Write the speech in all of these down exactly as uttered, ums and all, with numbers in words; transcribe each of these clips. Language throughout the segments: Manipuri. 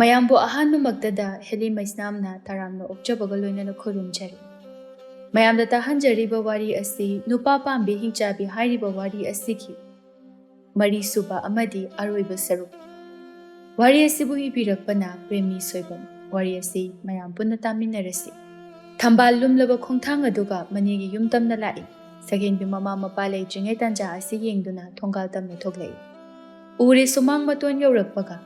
ꯃꯌꯥꯝꯕꯨ ꯑꯍꯥꯟꯕꯃꯛꯇꯗ ꯍꯦꯂꯤ ꯃꯩꯁꯅꯥꯝꯅ ꯇꯔꯥꯝꯅ ꯑꯣꯛꯆꯕꯒ ꯂꯣꯏꯅꯅ ꯈꯨꯔꯨꯝꯖꯔꯤ꯫ ꯃꯌꯥꯝꯗ ꯇꯥꯍꯟꯖꯔꯤꯕ ꯋꯥꯔꯤ ꯑꯁꯤ ꯅꯨꯄꯥ ꯄꯥꯝꯕꯤ ꯍꯤꯡꯆꯥꯕꯤ ꯍꯥꯏꯔꯤꯕ ꯋꯥꯔꯤ ꯑꯁꯤꯒꯤ ꯃꯔꯤꯁꯨꯕ ꯑꯃꯗꯤ ꯑꯔꯣꯏꯕ ꯁꯔꯨꯛ꯫ ꯋꯥꯔꯤ ꯑꯁꯤꯕꯨ ꯏꯕꯤꯔꯛꯄꯅ ꯄ꯭ꯔꯦꯃꯤ ꯁꯣꯏꯕꯝ꯫ ꯋꯥꯔꯤ ꯑꯁꯤ ꯃꯌꯥꯝ ꯄꯨꯟꯅ ꯇꯥꯃꯤꯟꯅꯔꯁꯤ꯫ ꯊꯝꯕꯥꯜ ꯂꯨꯝꯂꯕ ꯈꯣꯡꯊꯥꯡ ꯑꯗꯨꯒ ꯃꯅꯦꯒꯤ ꯌꯨꯝ ꯇꯝꯅ ꯂꯥꯛꯏ꯫ ꯁꯒꯦꯟꯕꯤ ꯃꯃꯥ ꯃꯄꯥ ꯂꯩꯇ꯭ꯔꯤꯉꯩ ꯇꯥꯟꯖꯥ ꯑꯁꯤ ꯌꯦꯡꯗꯨꯅ ꯊꯣꯡꯒꯥꯜ ꯇꯝꯅ ꯊꯣꯛꯂꯛꯏ꯫ ꯎꯔꯦ ꯁꯨꯃꯥꯡ ꯃꯇꯣꯟ ꯌꯧꯔꯛꯄꯒ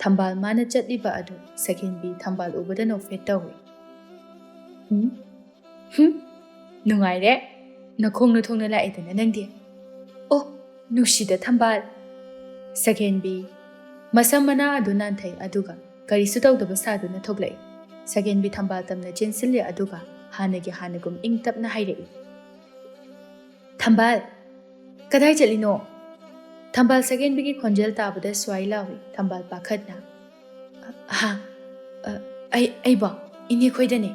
ꯊꯝꯕꯥꯜ ꯃꯥꯅ ꯆꯠꯂꯤꯕ ꯑꯗꯨ ꯁꯒꯦꯟꯕꯤ ꯊꯝꯕꯥꯜ ꯎꯕꯗ ꯅꯣꯛꯐꯦꯠ ꯇꯧꯏ꯫ "ꯍꯨꯝ? ꯍꯨꯝ? ꯅꯨꯡꯉꯥꯏꯔꯦ꯫ ꯅꯈꯣꯡꯅ ꯊꯣꯡꯅ ꯂꯥꯛꯑꯦꯗꯅ ꯅꯪꯗꯤ꯫ ꯑꯣ, ꯅꯨꯡꯁꯤꯗ ꯊꯝꯕꯥꯜ!" ꯁꯒꯦꯟꯕꯤ ꯃꯁꯝ ꯃꯅꯥ ꯑꯗꯨ ꯅꯥꯟꯊꯩ, ꯑꯗꯨꯒ ꯀꯔꯤꯁꯨ ꯇꯧꯗꯕ ꯁꯥꯗꯨꯅ ꯊꯣꯛꯂꯛꯏ꯫ ꯁꯒꯦꯟꯕꯤ ꯊꯝꯕꯥꯜ ꯇꯝꯅ ꯆꯦꯟꯁꯤꯜꯂꯤ, ꯑꯗꯨꯒ ꯍꯥꯟꯅꯒꯤ ꯍꯥꯟꯅꯒꯨꯝ ꯏꯪ ꯇꯞꯅ ꯍꯥꯏꯔꯛꯏ꯫ "ꯊꯝꯕꯥꯜ, ꯀꯗꯥꯏ ꯆꯠꯂꯤꯅꯣ?" ꯊꯝꯕꯥꯜ ꯁꯒꯦꯟꯕꯤꯒꯤ ꯈꯣꯟꯖꯦꯜ ꯇꯥꯕꯗ ꯁ꯭ꯋꯥꯏ ꯂꯥꯎꯏ꯫ ꯊꯝꯕꯥꯜ ꯄꯥꯈꯠꯅ, "ꯍꯥ? ꯑ, ꯑꯩ, ꯑꯩꯕꯣ? ꯏꯅꯦ ꯈꯣꯏꯗꯅꯦ꯫"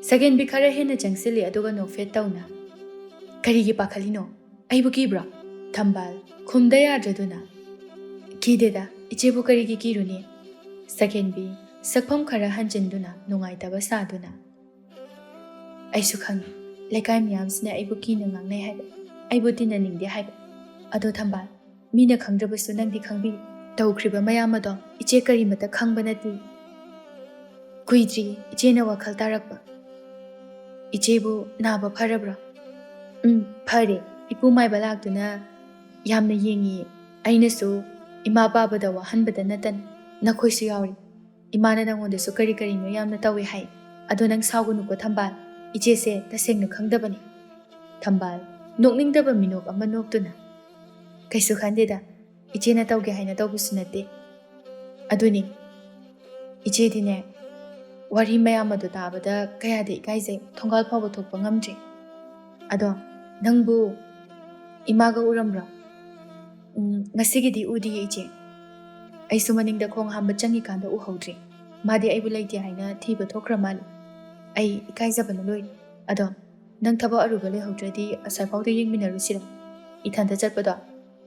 ꯁꯒꯦꯟꯕꯤ ꯈꯔ ꯍꯦꯟꯅ ꯆꯪꯁꯤꯜꯂꯤ, ꯑꯗꯨꯒ ꯅꯣꯛꯐꯦꯠ ꯇꯧꯅ, "ꯀꯔꯤꯒꯤ ꯄꯥꯈꯠꯂꯤꯅꯣ? ꯑꯩꯕꯨ ꯀꯤꯕ꯭ꯔꯣ?" ꯊꯝꯕꯥꯜ ꯈꯨꯝꯗ ꯌꯥꯗ꯭ꯔꯗꯨꯅ, "ꯀꯤꯗꯦꯗ, ꯏꯆꯦꯕꯨ ꯀꯔꯤꯒꯤ ꯀꯤꯔꯨꯅꯤ?" ꯁꯒꯦꯟꯕꯤ ꯁꯛꯐꯝ ꯈꯔ ꯍꯟꯖꯤꯟꯗꯨꯅ ꯅꯨꯡꯉꯥꯏꯇꯕ ꯁꯥꯗꯨꯅ, "ꯑꯩꯁꯨ ꯈꯪꯉꯤ, ꯂꯩꯀꯥꯏ ꯃꯤꯌꯥꯝꯁꯤꯅ ꯑꯩꯕꯨ ꯀꯤꯅ ꯉꯥꯡꯅꯩ ꯍꯥꯏꯕ, ꯑꯩꯕꯨ ꯇꯤꯟꯅꯅꯤꯡꯗꯦ ꯍꯥꯏꯕ꯫ ꯑꯗꯣ ꯊꯝꯕꯥꯜ, ꯃꯤꯅ ꯈꯪꯗ꯭ꯔꯕꯁꯨ ꯅꯪꯗꯤ ꯈꯪꯕꯤꯌꯨ꯫ ꯇꯧꯈ꯭ꯔꯤꯕ ꯃꯌꯥꯝ ꯑꯗꯣ ꯏꯆꯦ ꯀꯔꯤꯃꯇ ꯈꯪꯕ ꯅꯠꯇꯦ꯫ ꯀꯨꯏꯗ꯭ꯔꯤ ꯏꯆꯦꯅ ꯋꯥꯈꯜ ꯇꯥꯔꯛꯄ꯫ ꯏꯆꯦꯕꯨ ꯅꯥꯕ ꯐꯔꯕ꯭ꯔꯣ?" "ꯎꯝ, ꯐꯔꯦ꯫ ꯏꯄꯨ ꯃꯥꯏꯕ ꯂꯥꯛꯇꯨꯅ ꯌꯥꯝꯅ ꯌꯦꯡꯉꯤ꯫ ꯑꯩꯅꯁꯨ ꯏꯃꯥ ꯄꯥꯕꯗ ꯋꯥꯍꯟꯕꯗ ꯅꯠꯇꯅ ꯅꯈꯣꯏꯁꯨ ꯌꯥꯎꯔꯤ꯫ ꯏꯃꯥꯅ ꯅꯉꯣꯟꯗꯁꯨ ꯀꯔꯤ ꯀꯔꯤꯅꯣ ꯌꯥꯝꯅ ꯇꯧꯏ ꯍꯥꯏ꯫ ꯑꯗꯣ ꯅꯪ ꯁꯥꯎꯒꯅꯨꯀꯣ ꯊꯝꯕꯥꯜ, ꯏꯆꯦꯁꯦ ꯇꯁꯦꯡꯅ ꯈꯪꯗꯕꯅꯤ꯫" ꯊꯝꯕꯥꯜ ꯅꯣꯛꯅꯤꯡꯗꯕ ꯃꯤꯅꯣꯛ ꯑꯃ ꯅꯣꯛꯇꯨꯅ, "ꯀꯩꯁꯨ ꯈꯟꯗꯦꯗ, ꯏꯆꯦꯅ ꯇꯧꯒꯦ ꯍꯥꯏꯅ ꯇꯧꯕꯁꯨ ꯅꯠꯇꯦ꯫ ꯑꯗꯨꯅꯤ, ꯏꯆꯦꯗꯤꯅꯦ, ꯋꯥꯔꯤ ꯃꯌꯥꯝ ꯑꯗꯨ ꯇꯥꯕꯗ ꯀꯌꯥꯗ ꯏꯀꯥꯏꯖꯩ, ꯊꯣꯡꯒꯥꯜ ꯐꯥꯎꯕ ꯊꯣꯛꯄ ꯉꯝꯗ꯭ꯔꯤ꯫ ꯑꯗꯣ ꯅꯪꯕꯨ ꯏꯃꯥꯒ ꯎꯔꯝꯕ꯭ꯔꯣ?" "ꯎꯝ, ꯉꯁꯤꯒꯤꯗꯤ ꯎꯗꯤꯌꯦ ꯏꯆꯦ꯫ ꯑꯩꯁꯨ ꯃꯅꯤꯡꯗ ꯈꯣꯡ ꯍꯥꯝꯕ ꯆꯪꯉꯤꯀꯥꯟꯗ ꯎꯍꯧꯗ꯭ꯔꯤ꯫ ꯃꯥꯗꯤ ꯑꯩꯕꯨ ꯂꯩꯇꯦ ꯍꯥꯏꯅ ꯊꯤꯕ ꯊꯣꯛꯈ꯭ꯔ ꯃꯥꯜꯂꯤ꯫ ꯑꯩ ꯏꯀꯥꯏꯖꯕꯅ ꯂꯣꯏꯔꯦ꯫ ꯑꯗꯣ ꯅꯪ ꯊꯕꯛ ꯑꯔꯨꯕ ꯂꯩꯍꯧꯗ꯭ꯔꯗꯤ ꯑꯁ꯭ꯋꯥꯏꯐꯥꯎꯗ ꯌꯦꯡꯃꯤꯟꯅꯔꯨꯁꯤꯔꯣ? ꯏꯊꯟꯇ ꯆꯠꯄꯗꯣ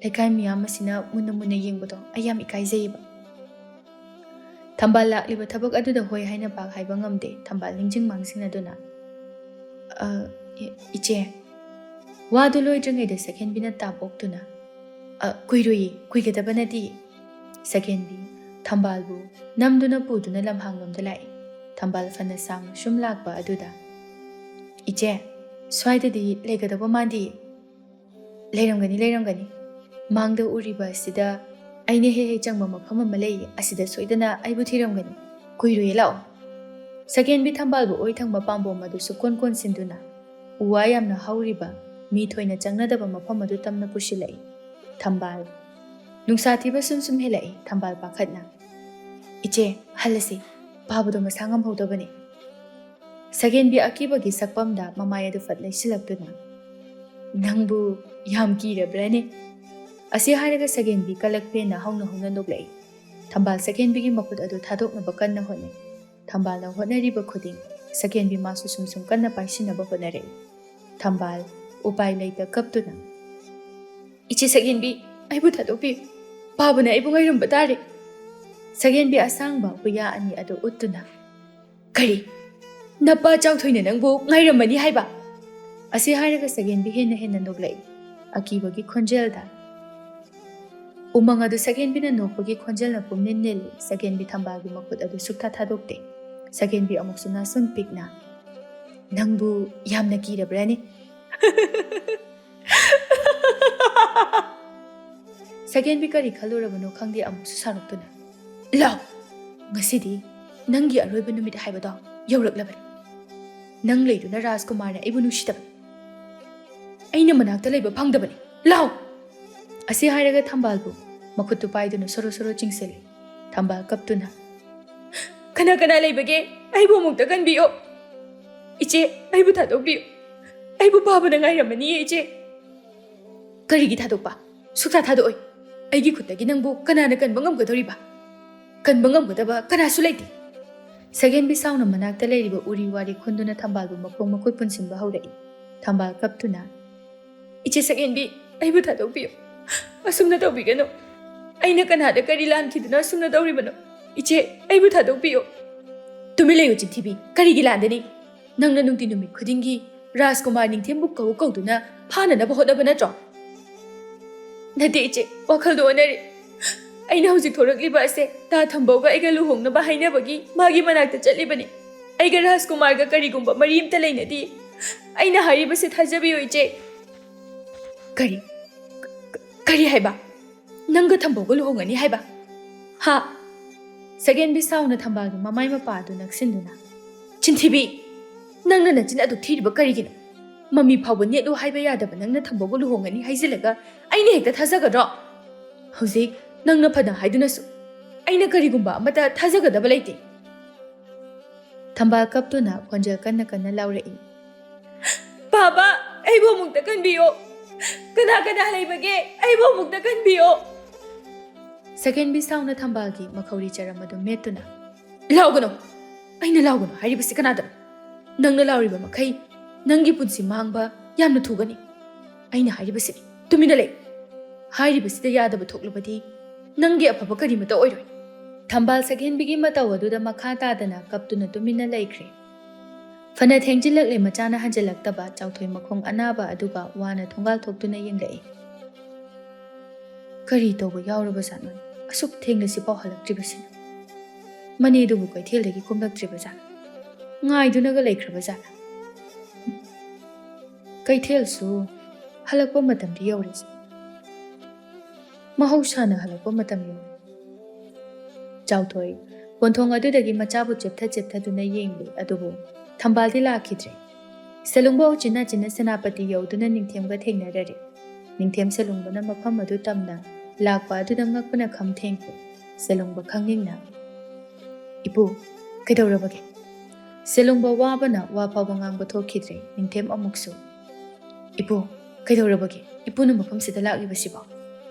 ꯂꯩꯀꯥꯏ ꯃꯤꯌꯥꯝ ꯑꯁꯤꯅ ꯃꯨꯟꯅ ꯃꯨꯟꯅ ꯌꯦꯡꯕꯗꯣ ꯑꯩ ꯌꯥꯝ ꯏꯀꯥꯏꯖꯩꯌꯦꯕ꯫" ꯊꯝꯕꯥꯜ ꯂꯥꯛꯂꯤꯕ ꯊꯕꯛ ꯑꯗꯨꯗ ꯍꯣꯏ ꯍꯥꯏꯅ ꯄꯥꯛ ꯍꯥꯏꯕ ꯉꯝꯗꯦ꯫ ꯊꯝꯕꯥꯜ ꯅꯤꯡꯁꯤꯡ ꯃꯥꯡꯁꯤꯡꯅꯗꯨꯅ, "ꯑ, ꯏ-, ꯏꯆꯦ," ꯋꯥꯗꯨ ꯂꯣꯏꯗ꯭ꯔꯤꯉꯩꯗ ꯁꯦꯀꯦꯟꯕꯤꯅ ꯇꯥꯞ ꯑꯣꯛꯇꯨꯅ, "ꯑ, ꯀꯨꯏꯔꯣꯏꯌꯦ, ꯀꯨꯏꯒꯗꯕ ꯅꯠꯇꯦ꯫" ꯁꯦꯀꯦꯟꯕꯤ ꯊꯝꯕꯥꯜꯕꯨ ꯅꯝꯗꯨꯅ ꯄꯨꯗꯨꯅ ꯂꯝꯍꯥꯡꯂꯣꯝꯗ ꯂꯥꯛꯏ꯫ ꯊꯝꯕꯥꯜ ꯐꯅ ꯁꯥꯡꯅ ꯁꯨꯝ ꯂꯥꯛꯄ ꯑꯗꯨꯗ, "ꯏꯆꯦ, ꯁ꯭ꯋꯥꯏꯗꯗꯤ ꯂꯩꯒꯗꯕ ꯃꯥꯟꯗꯦ꯫" "ꯂꯩꯔꯝꯒꯅꯤ, ꯂꯩꯔꯝꯒꯅꯤ꯫ ꯃꯥꯡꯗ ꯎꯔꯤꯕ ꯑꯁꯤꯗ ꯑꯩꯅ ꯍꯦꯛ ꯍꯦꯛ ꯆꯪꯕ ꯃꯐꯝ ꯑꯃ ꯂꯩ, ꯑꯁꯤꯗ ꯁꯣꯏꯗꯅ ꯑꯩꯕꯨ ꯊꯤꯔꯝꯒꯅꯤ꯫ ꯀꯨꯏꯔꯣꯏꯌꯦ, ꯂꯥꯛꯑꯣ꯫" ꯁꯦꯀꯦꯟꯕꯤ ꯊꯝꯕꯥꯜꯕꯨ ꯑꯣꯏ ꯊꯪꯕ ꯄꯥꯝꯕꯣꯝ ꯑꯗꯨ ꯁꯨꯛꯀꯣꯟ ꯀꯣꯟꯁꯤꯟꯗꯨꯅ ꯎ ꯋꯥ ꯌꯥꯝꯅ ꯍꯧꯔꯤꯕ, ꯃꯤ ꯊꯣꯏꯅ ꯆꯪꯅꯗꯕ ꯃꯐꯝ ꯑꯗꯨ ꯇꯝꯅ ꯄꯨꯁꯤꯜꯂꯛꯏ꯫ ꯊꯝꯕꯥꯜ꯫ ꯅꯨꯡꯁꯥ ꯊꯤꯕ ꯁꯨꯝ ꯁꯨꯝ ꯍꯦꯜꯂꯛꯏ꯫ ꯊꯝꯕꯥꯜ ꯄꯥꯈꯠꯅ, "ꯏꯆꯦ, ꯍꯜꯂꯁꯤ꯫ ꯄꯥꯕꯗꯣ ꯃꯁꯥ ꯉꯝꯍꯧꯗꯕꯅꯤ꯫" ꯁꯒꯦꯟꯕꯤ ꯑꯀꯤꯕꯒꯤ ꯁꯛꯐꯝꯗ ꯃꯃꯥꯏ ꯑꯗꯨ ꯐꯠ ꯂꯩꯁꯤꯜꯂꯛꯇꯨꯅ, "ꯅꯪꯕꯨ ꯌꯥꯝ ꯀꯤꯔꯕ꯭ꯔꯥꯅꯦ?" ꯑꯁꯤ ꯍꯥꯏꯔꯒ ꯁꯒꯦꯟꯕꯤ ꯀꯂꯛ ꯐꯦꯟꯅ ꯍꯧꯅ ꯍꯧꯅ ꯅꯣꯛꯂꯛꯏ꯫ ꯊꯝꯕꯥꯜ ꯁꯒꯦꯟꯕꯤꯒꯤ ꯃꯈꯨꯠ ꯑꯗꯨ ꯊꯥꯗꯣꯛꯅꯕ ꯀꯟꯅ ꯍꯣꯠꯅꯩ꯫ ꯊꯝꯕꯥꯜꯅ ꯍꯣꯠꯅꯔꯤꯕ ꯈꯨꯗꯤꯡ ꯁꯒꯦꯟꯕꯤ ꯃꯥꯁꯨ ꯁꯨꯝ ꯁꯨꯝ ꯀꯟꯅ ꯄꯥꯏꯁꯤꯟꯅꯕ ꯍꯣꯠꯅꯔꯛꯏ꯫ ꯊꯝꯕꯥꯜ ꯎꯄꯥꯏ ꯂꯩꯇ ꯀꯞꯇꯨꯅ, "ꯏꯆꯦ ꯁꯒꯦꯟꯕꯤ, ꯑꯩꯕꯨ ꯊꯥꯗꯣꯛꯄꯤꯌꯨ꯫ ꯄꯥꯕꯅ ꯑꯩꯕꯨ ꯉꯥꯏꯔꯝꯕ ꯇꯥꯔꯦ꯫" ꯁꯒꯦꯟꯕꯤ ꯑꯁꯥꯡꯕ ꯍꯨꯌꯥ ꯑꯅꯤ ꯑꯗꯨ ꯎꯠꯇꯨꯅ, "ꯀꯔꯤ? ꯅꯄꯥ ꯆꯥꯎꯊꯣꯏꯅ ꯅꯪꯕꯨ ꯉꯥꯏꯔꯝꯃꯅꯤ ꯍꯥꯏꯕ?" ꯑꯁꯤ ꯍꯥꯏꯔꯒ ꯁꯒꯦꯟꯕꯤ ꯍꯦꯟꯅ ꯍꯦꯟꯅ ꯅꯣꯛꯂꯛꯏ, ꯑꯀꯤꯕꯒꯤ ꯈꯣꯟꯖꯦꯜꯗ꯫ ꯎꯃꯪ ꯑꯗꯨ ꯁꯒꯦꯟꯕꯤꯅ ꯅꯣꯛꯄꯒꯤ ꯈꯣꯟꯖꯦꯜꯅ ꯄꯨꯝꯅꯤꯜ ꯅꯤꯜꯂꯤ꯫ ꯁꯒꯦꯟꯕꯤ ꯊꯝꯕꯥꯜꯒꯤ ꯃꯈꯨꯠ ꯑꯗꯨ ꯁꯨꯛꯊꯥ ꯊꯥꯗꯣꯛꯇꯦ꯫ ꯁꯒꯦꯟꯕꯤ ꯑꯃꯨꯛꯁꯨ ꯅꯥꯁꯨꯝ ꯄꯤꯛꯅ, "ꯅꯪꯕꯨ ꯌꯥꯝꯅ ꯀꯤꯔꯕ꯭ꯔꯥꯅꯦ?" ꯁꯒꯦꯟꯕꯤ ꯀꯔꯤ ꯈꯜꯂꯨꯔꯕꯅꯣ ꯈꯪꯗꯦ, ꯑꯃꯨꯛꯁꯨ ꯁꯥꯎꯔꯛꯇꯨꯅ, "ꯂꯥꯎ! ꯉꯁꯤꯗꯤ ꯅꯪꯒꯤ ꯑꯔꯣꯏꯕ ꯅꯨꯃꯤꯠ ꯍꯥꯏꯕꯗꯣ ꯌꯧꯔꯛꯂꯕꯅꯤ꯫ ꯅꯪ ꯂꯩꯗꯨꯅ ꯔꯥꯖꯀꯨꯃꯥꯔꯅ ꯑꯩꯕꯨ ꯅꯨꯡꯁꯤꯗꯕꯅꯤ꯫ ꯑꯩꯅ ꯃꯅꯥꯛꯇ ꯂꯩꯕ ꯐꯪꯗꯕꯅꯤ꯫ ꯂꯥꯎ!" ꯑꯁꯤ ꯍꯥꯏꯔꯒ ꯊꯝꯕꯥꯜꯕꯨ ꯃꯈꯨꯠꯇꯨ ꯄꯥꯏꯗꯨꯅ ꯁꯣꯔꯣ ꯁꯣꯔꯣ ꯆꯤꯡꯁꯤꯜꯂꯤ꯫ ꯊꯝꯕꯥꯜ ꯀꯞꯇꯨꯅ, "ꯀꯅꯥ ꯀꯅꯥ ꯂꯩꯕꯒꯦ? ꯑꯩꯕꯨ ꯑꯃꯨꯛꯇ ꯀꯟꯕꯤꯌꯨ꯫ ꯏꯆꯦ, ꯑꯩꯕꯨ ꯊꯥꯗꯣꯛꯄꯤꯌꯨ꯫ ꯑꯩꯕꯨ ꯄꯥꯕꯅ ꯉꯥꯏꯔꯝꯃꯅꯤꯌꯦ, ꯏꯆꯦ꯫" "ꯀꯔꯤꯒꯤ ꯊꯥꯗꯣꯛꯄ? ꯁꯨꯛꯊꯥ ꯊꯥꯗꯣꯛꯑꯣꯏ꯫ ꯑꯩꯒꯤ ꯈꯨꯠꯇꯒꯤ ꯅꯪꯕꯨ ꯀꯅꯥꯅ ꯀꯟꯕ ꯉꯝꯒꯗꯧꯔꯤꯕ? ꯀꯟꯕ ꯉꯝꯒꯗꯕ ꯀꯅꯥꯁꯨ ꯂꯩꯇꯦ꯫" ꯁꯒꯦꯟꯕꯤ ꯁꯥꯎꯅ ꯃꯅꯥꯛꯇ ꯂꯩꯔꯤꯕ ꯎꯔꯤ ꯋꯥꯔꯤ ꯈꯨꯟꯗꯨꯅ ꯊꯝꯕꯥꯜꯕꯨ ꯃꯈꯣꯡ ꯃꯈꯨꯠ ꯄꯨꯟꯁꯤꯟꯕ ꯍꯧꯔꯛꯏ꯫ ꯊꯝꯕꯥꯜ ꯀꯞꯇꯨꯅ, "ꯏꯆꯦ ꯁꯒꯦꯟꯕꯤ, ꯑꯩꯕꯨ ꯊꯥꯗꯣꯛꯄꯤꯌꯨ꯫ ꯑꯁꯨꯝꯅ ꯇꯧꯕꯤꯒꯅꯨ꯫ ꯑꯩꯅ ꯀꯅꯥꯗ ꯀꯔꯤ ꯂꯥꯟꯈꯤꯗꯨꯅ ꯑꯁꯨꯝꯅ ꯇꯧꯔꯤꯕꯅꯣ? "ꯏꯆꯦ, ꯑꯩꯕꯨ ꯊꯥꯗꯣꯛꯄꯤꯌꯨ꯫" "ꯇꯨꯃꯤꯟ ꯂꯩꯌꯨ, ꯆꯤꯟꯊꯤꯕꯤ꯫ ꯀꯔꯤꯒꯤ ꯂꯥꯟꯗꯅꯤ? ꯅꯪꯅ ꯅꯨꯡꯇꯤ ꯅꯨꯃꯤꯠ ꯈꯨꯗꯤꯡꯒꯤ ꯔꯥꯖꯀꯨꯃꯥꯔ ꯅꯤꯡꯊꯦꯝꯕꯨ ꯀꯧ ꯀꯧꯗꯨꯅ ꯐꯥꯅꯅꯕ ꯍꯣꯠꯅꯕ ꯅꯠꯇ꯭ꯔꯣ?" "ꯅꯠꯇꯦ ꯏꯆꯦ, ꯋꯥꯈꯜꯗꯣ ꯑꯣꯟꯅꯔꯦ꯫ ꯑꯩꯅ ꯍꯧꯖꯤꯛ ꯊꯣꯔꯛꯂꯤꯕ ꯑꯁꯦ ꯇꯥ ꯊꯝꯕꯧꯒ ꯑꯩꯒ ꯂꯨꯍꯣꯡꯅꯕ ꯍꯥꯏꯅꯕꯒꯤ ꯃꯥꯒꯤ ꯃꯅꯥꯛꯇ ꯆꯠꯂꯤꯕꯅꯤ꯫ ꯑꯩꯒ ꯔꯥꯖꯀꯨꯃꯥꯔꯒ ꯀꯔꯤꯒꯨꯝꯕ ꯃꯔꯤ ꯑꯃꯇ ꯂꯩꯅꯗꯦ꯫ ꯑꯩꯅ ꯍꯥꯏꯔꯤꯕꯁꯦ ꯊꯥꯖꯕꯤꯌꯨ ꯏꯆꯦ꯫" "ꯀꯔꯤ? ꯀ-, ꯀ-, ꯀꯔꯤ ꯍꯥꯏꯕ? ꯅꯪꯒ ꯊꯝꯕꯧꯒ ꯂꯨꯍꯣꯡꯉꯅꯤ ꯍꯥꯏꯕ? ꯍꯥ?" ꯁꯒꯦꯟꯕꯤ ꯁꯥꯎꯅ ꯊꯝꯕꯥꯜꯒꯤ ꯃꯃꯥꯏ ꯃꯄꯥ ꯑꯗꯨ ꯅꯛꯁꯤꯟꯗꯨꯅ, "ꯆꯤꯟꯊꯤꯕꯤ! ꯅꯪꯅ ꯅꯆꯤꯟ ꯑꯗꯨꯛ ꯊꯤꯔꯤꯕ ꯀꯔꯤꯒꯤꯅꯣ? ꯃꯃꯤ ꯐꯥꯎꯕ ꯅꯦꯠꯂꯨ ꯍꯥꯏꯕ ꯌꯥꯗꯕ ꯅꯪꯅ ꯊꯝꯕꯧꯒ ꯂꯨꯍꯣꯡꯉꯅꯤ ꯍꯥꯏꯖꯤꯜꯂꯒ ꯑꯩꯅ ꯍꯦꯛꯇ ꯊꯥꯖꯒꯗ꯭ꯔꯣ? ꯍꯧꯖꯤꯛ ꯅꯪꯅ ꯐꯅ ꯍꯥꯏꯗꯨꯅꯁꯨ ꯑꯩꯅ ꯀꯔꯤꯒꯨꯝꯕ ꯑꯃꯠꯇ ꯊꯥꯖꯒꯗꯕ ꯂꯩꯇꯦ꯫" ꯊꯝꯕꯥꯜ ꯀꯞꯇꯨꯅ ꯈꯣꯟꯖꯦꯜ ꯀꯟꯅ ꯀꯟꯅ ꯂꯥꯎꯔꯛꯏ꯫ "ꯕꯥꯕꯥ, ꯑꯩꯕꯨ ꯑꯃꯨꯛꯇ ꯀꯟꯕꯤꯌꯣ꯫ ꯀꯅꯥ ꯀꯅꯥ ꯂꯩꯕꯒꯦ? ꯑꯩꯕꯨ ꯑꯃꯨꯛꯇ ꯀꯟꯕꯤꯌꯣ꯫" ꯁꯒꯦꯟꯕꯤ ꯁꯥꯎꯅ ꯊꯝꯕꯥꯜꯒꯤ ꯃꯈꯧꯔꯤ ꯆꯔꯝ ꯑꯗꯨ ꯃꯦꯠꯇꯨꯅ, "ꯂꯥꯎꯒꯅꯨ! ꯑꯩꯅ ꯂꯥꯎꯒꯅꯨ ꯍꯥꯏꯔꯤꯕꯁꯤ ꯀꯅꯥꯗꯅꯣ? ꯅꯪꯅ ꯂꯥꯎꯔꯤꯕ ꯃꯈꯩ ꯅꯪꯒꯤ ꯄꯨꯟꯁꯤ ꯃꯥꯡꯕ ꯌꯥꯝꯅ ꯊꯨꯒꯅꯤ꯫ ꯑꯩꯅ ꯍꯥꯏꯔꯤꯕꯁꯤꯅꯤ, ꯇꯨꯃꯤꯟꯅ ꯂꯩ꯫ ꯍꯥꯏꯔꯤꯕꯁꯤꯗ ꯌꯥꯗꯕ ꯊꯣꯛꯂꯕꯗꯤ ꯅꯪꯒꯤ ꯑꯐꯕ ꯀꯔꯤꯃꯠꯇ ꯑꯣꯏꯔꯣꯏ꯫" ꯊꯝꯕꯥꯜ ꯁꯒꯦꯟꯕꯤꯒꯤ ꯃꯇꯧ ꯑꯗꯨꯗ ꯃꯈꯥ ꯇꯥꯗꯅ ꯀꯞꯇꯨꯅ ꯇꯨꯃꯤꯟꯅ ꯂꯩꯈ꯭ꯔꯦ꯫ ꯐꯅ ꯊꯦꯡꯖꯤꯜꯂꯛꯂꯦ ꯃꯆꯥꯅ ꯍꯟꯖꯤꯜꯂꯛꯇꯕ ꯆꯥꯎꯊꯣꯏ ꯃꯈꯣꯡ ꯑꯅꯥꯕ ꯑꯗꯨꯒ ꯋꯥꯅ ꯊꯣꯡꯒꯥꯜ ꯊꯣꯛꯇꯨꯅ ꯌꯦꯡꯂꯛꯏ꯫ "ꯀꯔꯤ ꯇꯧꯕ ꯌꯥꯎꯔꯕꯖꯥꯠꯅꯣ? ꯑꯁꯨꯛ ꯊꯦꯡꯅ ꯁꯤꯐꯥꯎ ꯍꯜꯂꯛꯇ꯭ꯔꯤꯕꯁꯤꯅ? ꯃꯅꯦꯗꯨꯕꯨ ꯀꯩꯊꯦꯜꯗꯒꯤ ꯀꯨꯝꯂꯛꯇ꯭ꯔꯤꯕꯖꯥꯠꯂ? ꯉꯥꯏꯗꯨꯅꯒ ꯂꯩꯈ꯭ꯔꯕꯖꯥꯠꯂ? ꯀꯩꯊꯦꯜꯁꯨ ꯍꯜꯂꯛꯄ ꯃꯇꯝꯗꯤ ꯌꯧꯔꯦ꯫ ꯃꯍꯧꯁꯥꯅ ꯍꯜꯂꯛꯄ ꯃꯇꯝ ꯌꯧꯔꯦ꯫" ꯆꯥꯎꯊꯣꯏ ꯀꯣꯟꯊꯣꯡ ꯑꯗꯨꯗꯒꯤ ꯃꯆꯥꯕꯨ ꯆꯦꯞꯊ ꯆꯦꯞꯊꯗꯨꯅ ꯌꯦꯡꯂꯤ, ꯑꯗꯨꯕꯨ ꯊꯝꯕꯥꯜꯗꯤ ꯂꯥꯛꯈꯤꯗ꯭ꯔꯦ꯫ ꯁꯦꯂꯨꯡꯕ ꯎꯆꯤꯟ ꯅꯥꯆꯤꯟꯅ ꯁꯦꯅꯥꯄꯇꯤ ꯌꯧꯗꯨꯅ ꯅꯤꯡꯊꯦꯝꯒ ꯊꯦꯡꯅꯔꯔꯦ꯫ ꯅꯤꯡꯊꯦꯝ ꯁꯦꯂꯨꯡꯕꯅ ꯃꯐꯝ ꯑꯗꯨ ꯇꯝꯅ ꯂꯥꯛꯄ ꯑꯗꯨꯗ ꯉꯛꯄꯅ ꯈꯝ ꯊꯦꯡꯈ꯭ꯔꯦ꯫ ꯁꯦꯂꯨꯡꯕ ꯈꯪꯅꯤꯡꯅ, "ꯏꯄꯨ, ꯀꯩꯗꯧꯔꯕꯒꯦ?" ꯁꯦꯂꯨꯡꯕ ꯋꯥꯕꯅ ꯋꯥ ꯐꯥꯎꯕ ꯉꯥꯡꯕ ꯊꯣꯛꯈꯤꯗ꯭ꯔꯦ꯫ ꯅꯤꯡꯊꯦꯝ ꯑꯃꯨꯛꯁꯨ, "ꯏꯄꯨ, ꯀꯩꯗꯧꯔꯕꯒꯦ? ꯏꯄꯨꯅ ꯃꯐꯝꯁꯤꯗ ꯂꯥꯛꯂꯤꯕꯁꯤꯕꯣ?"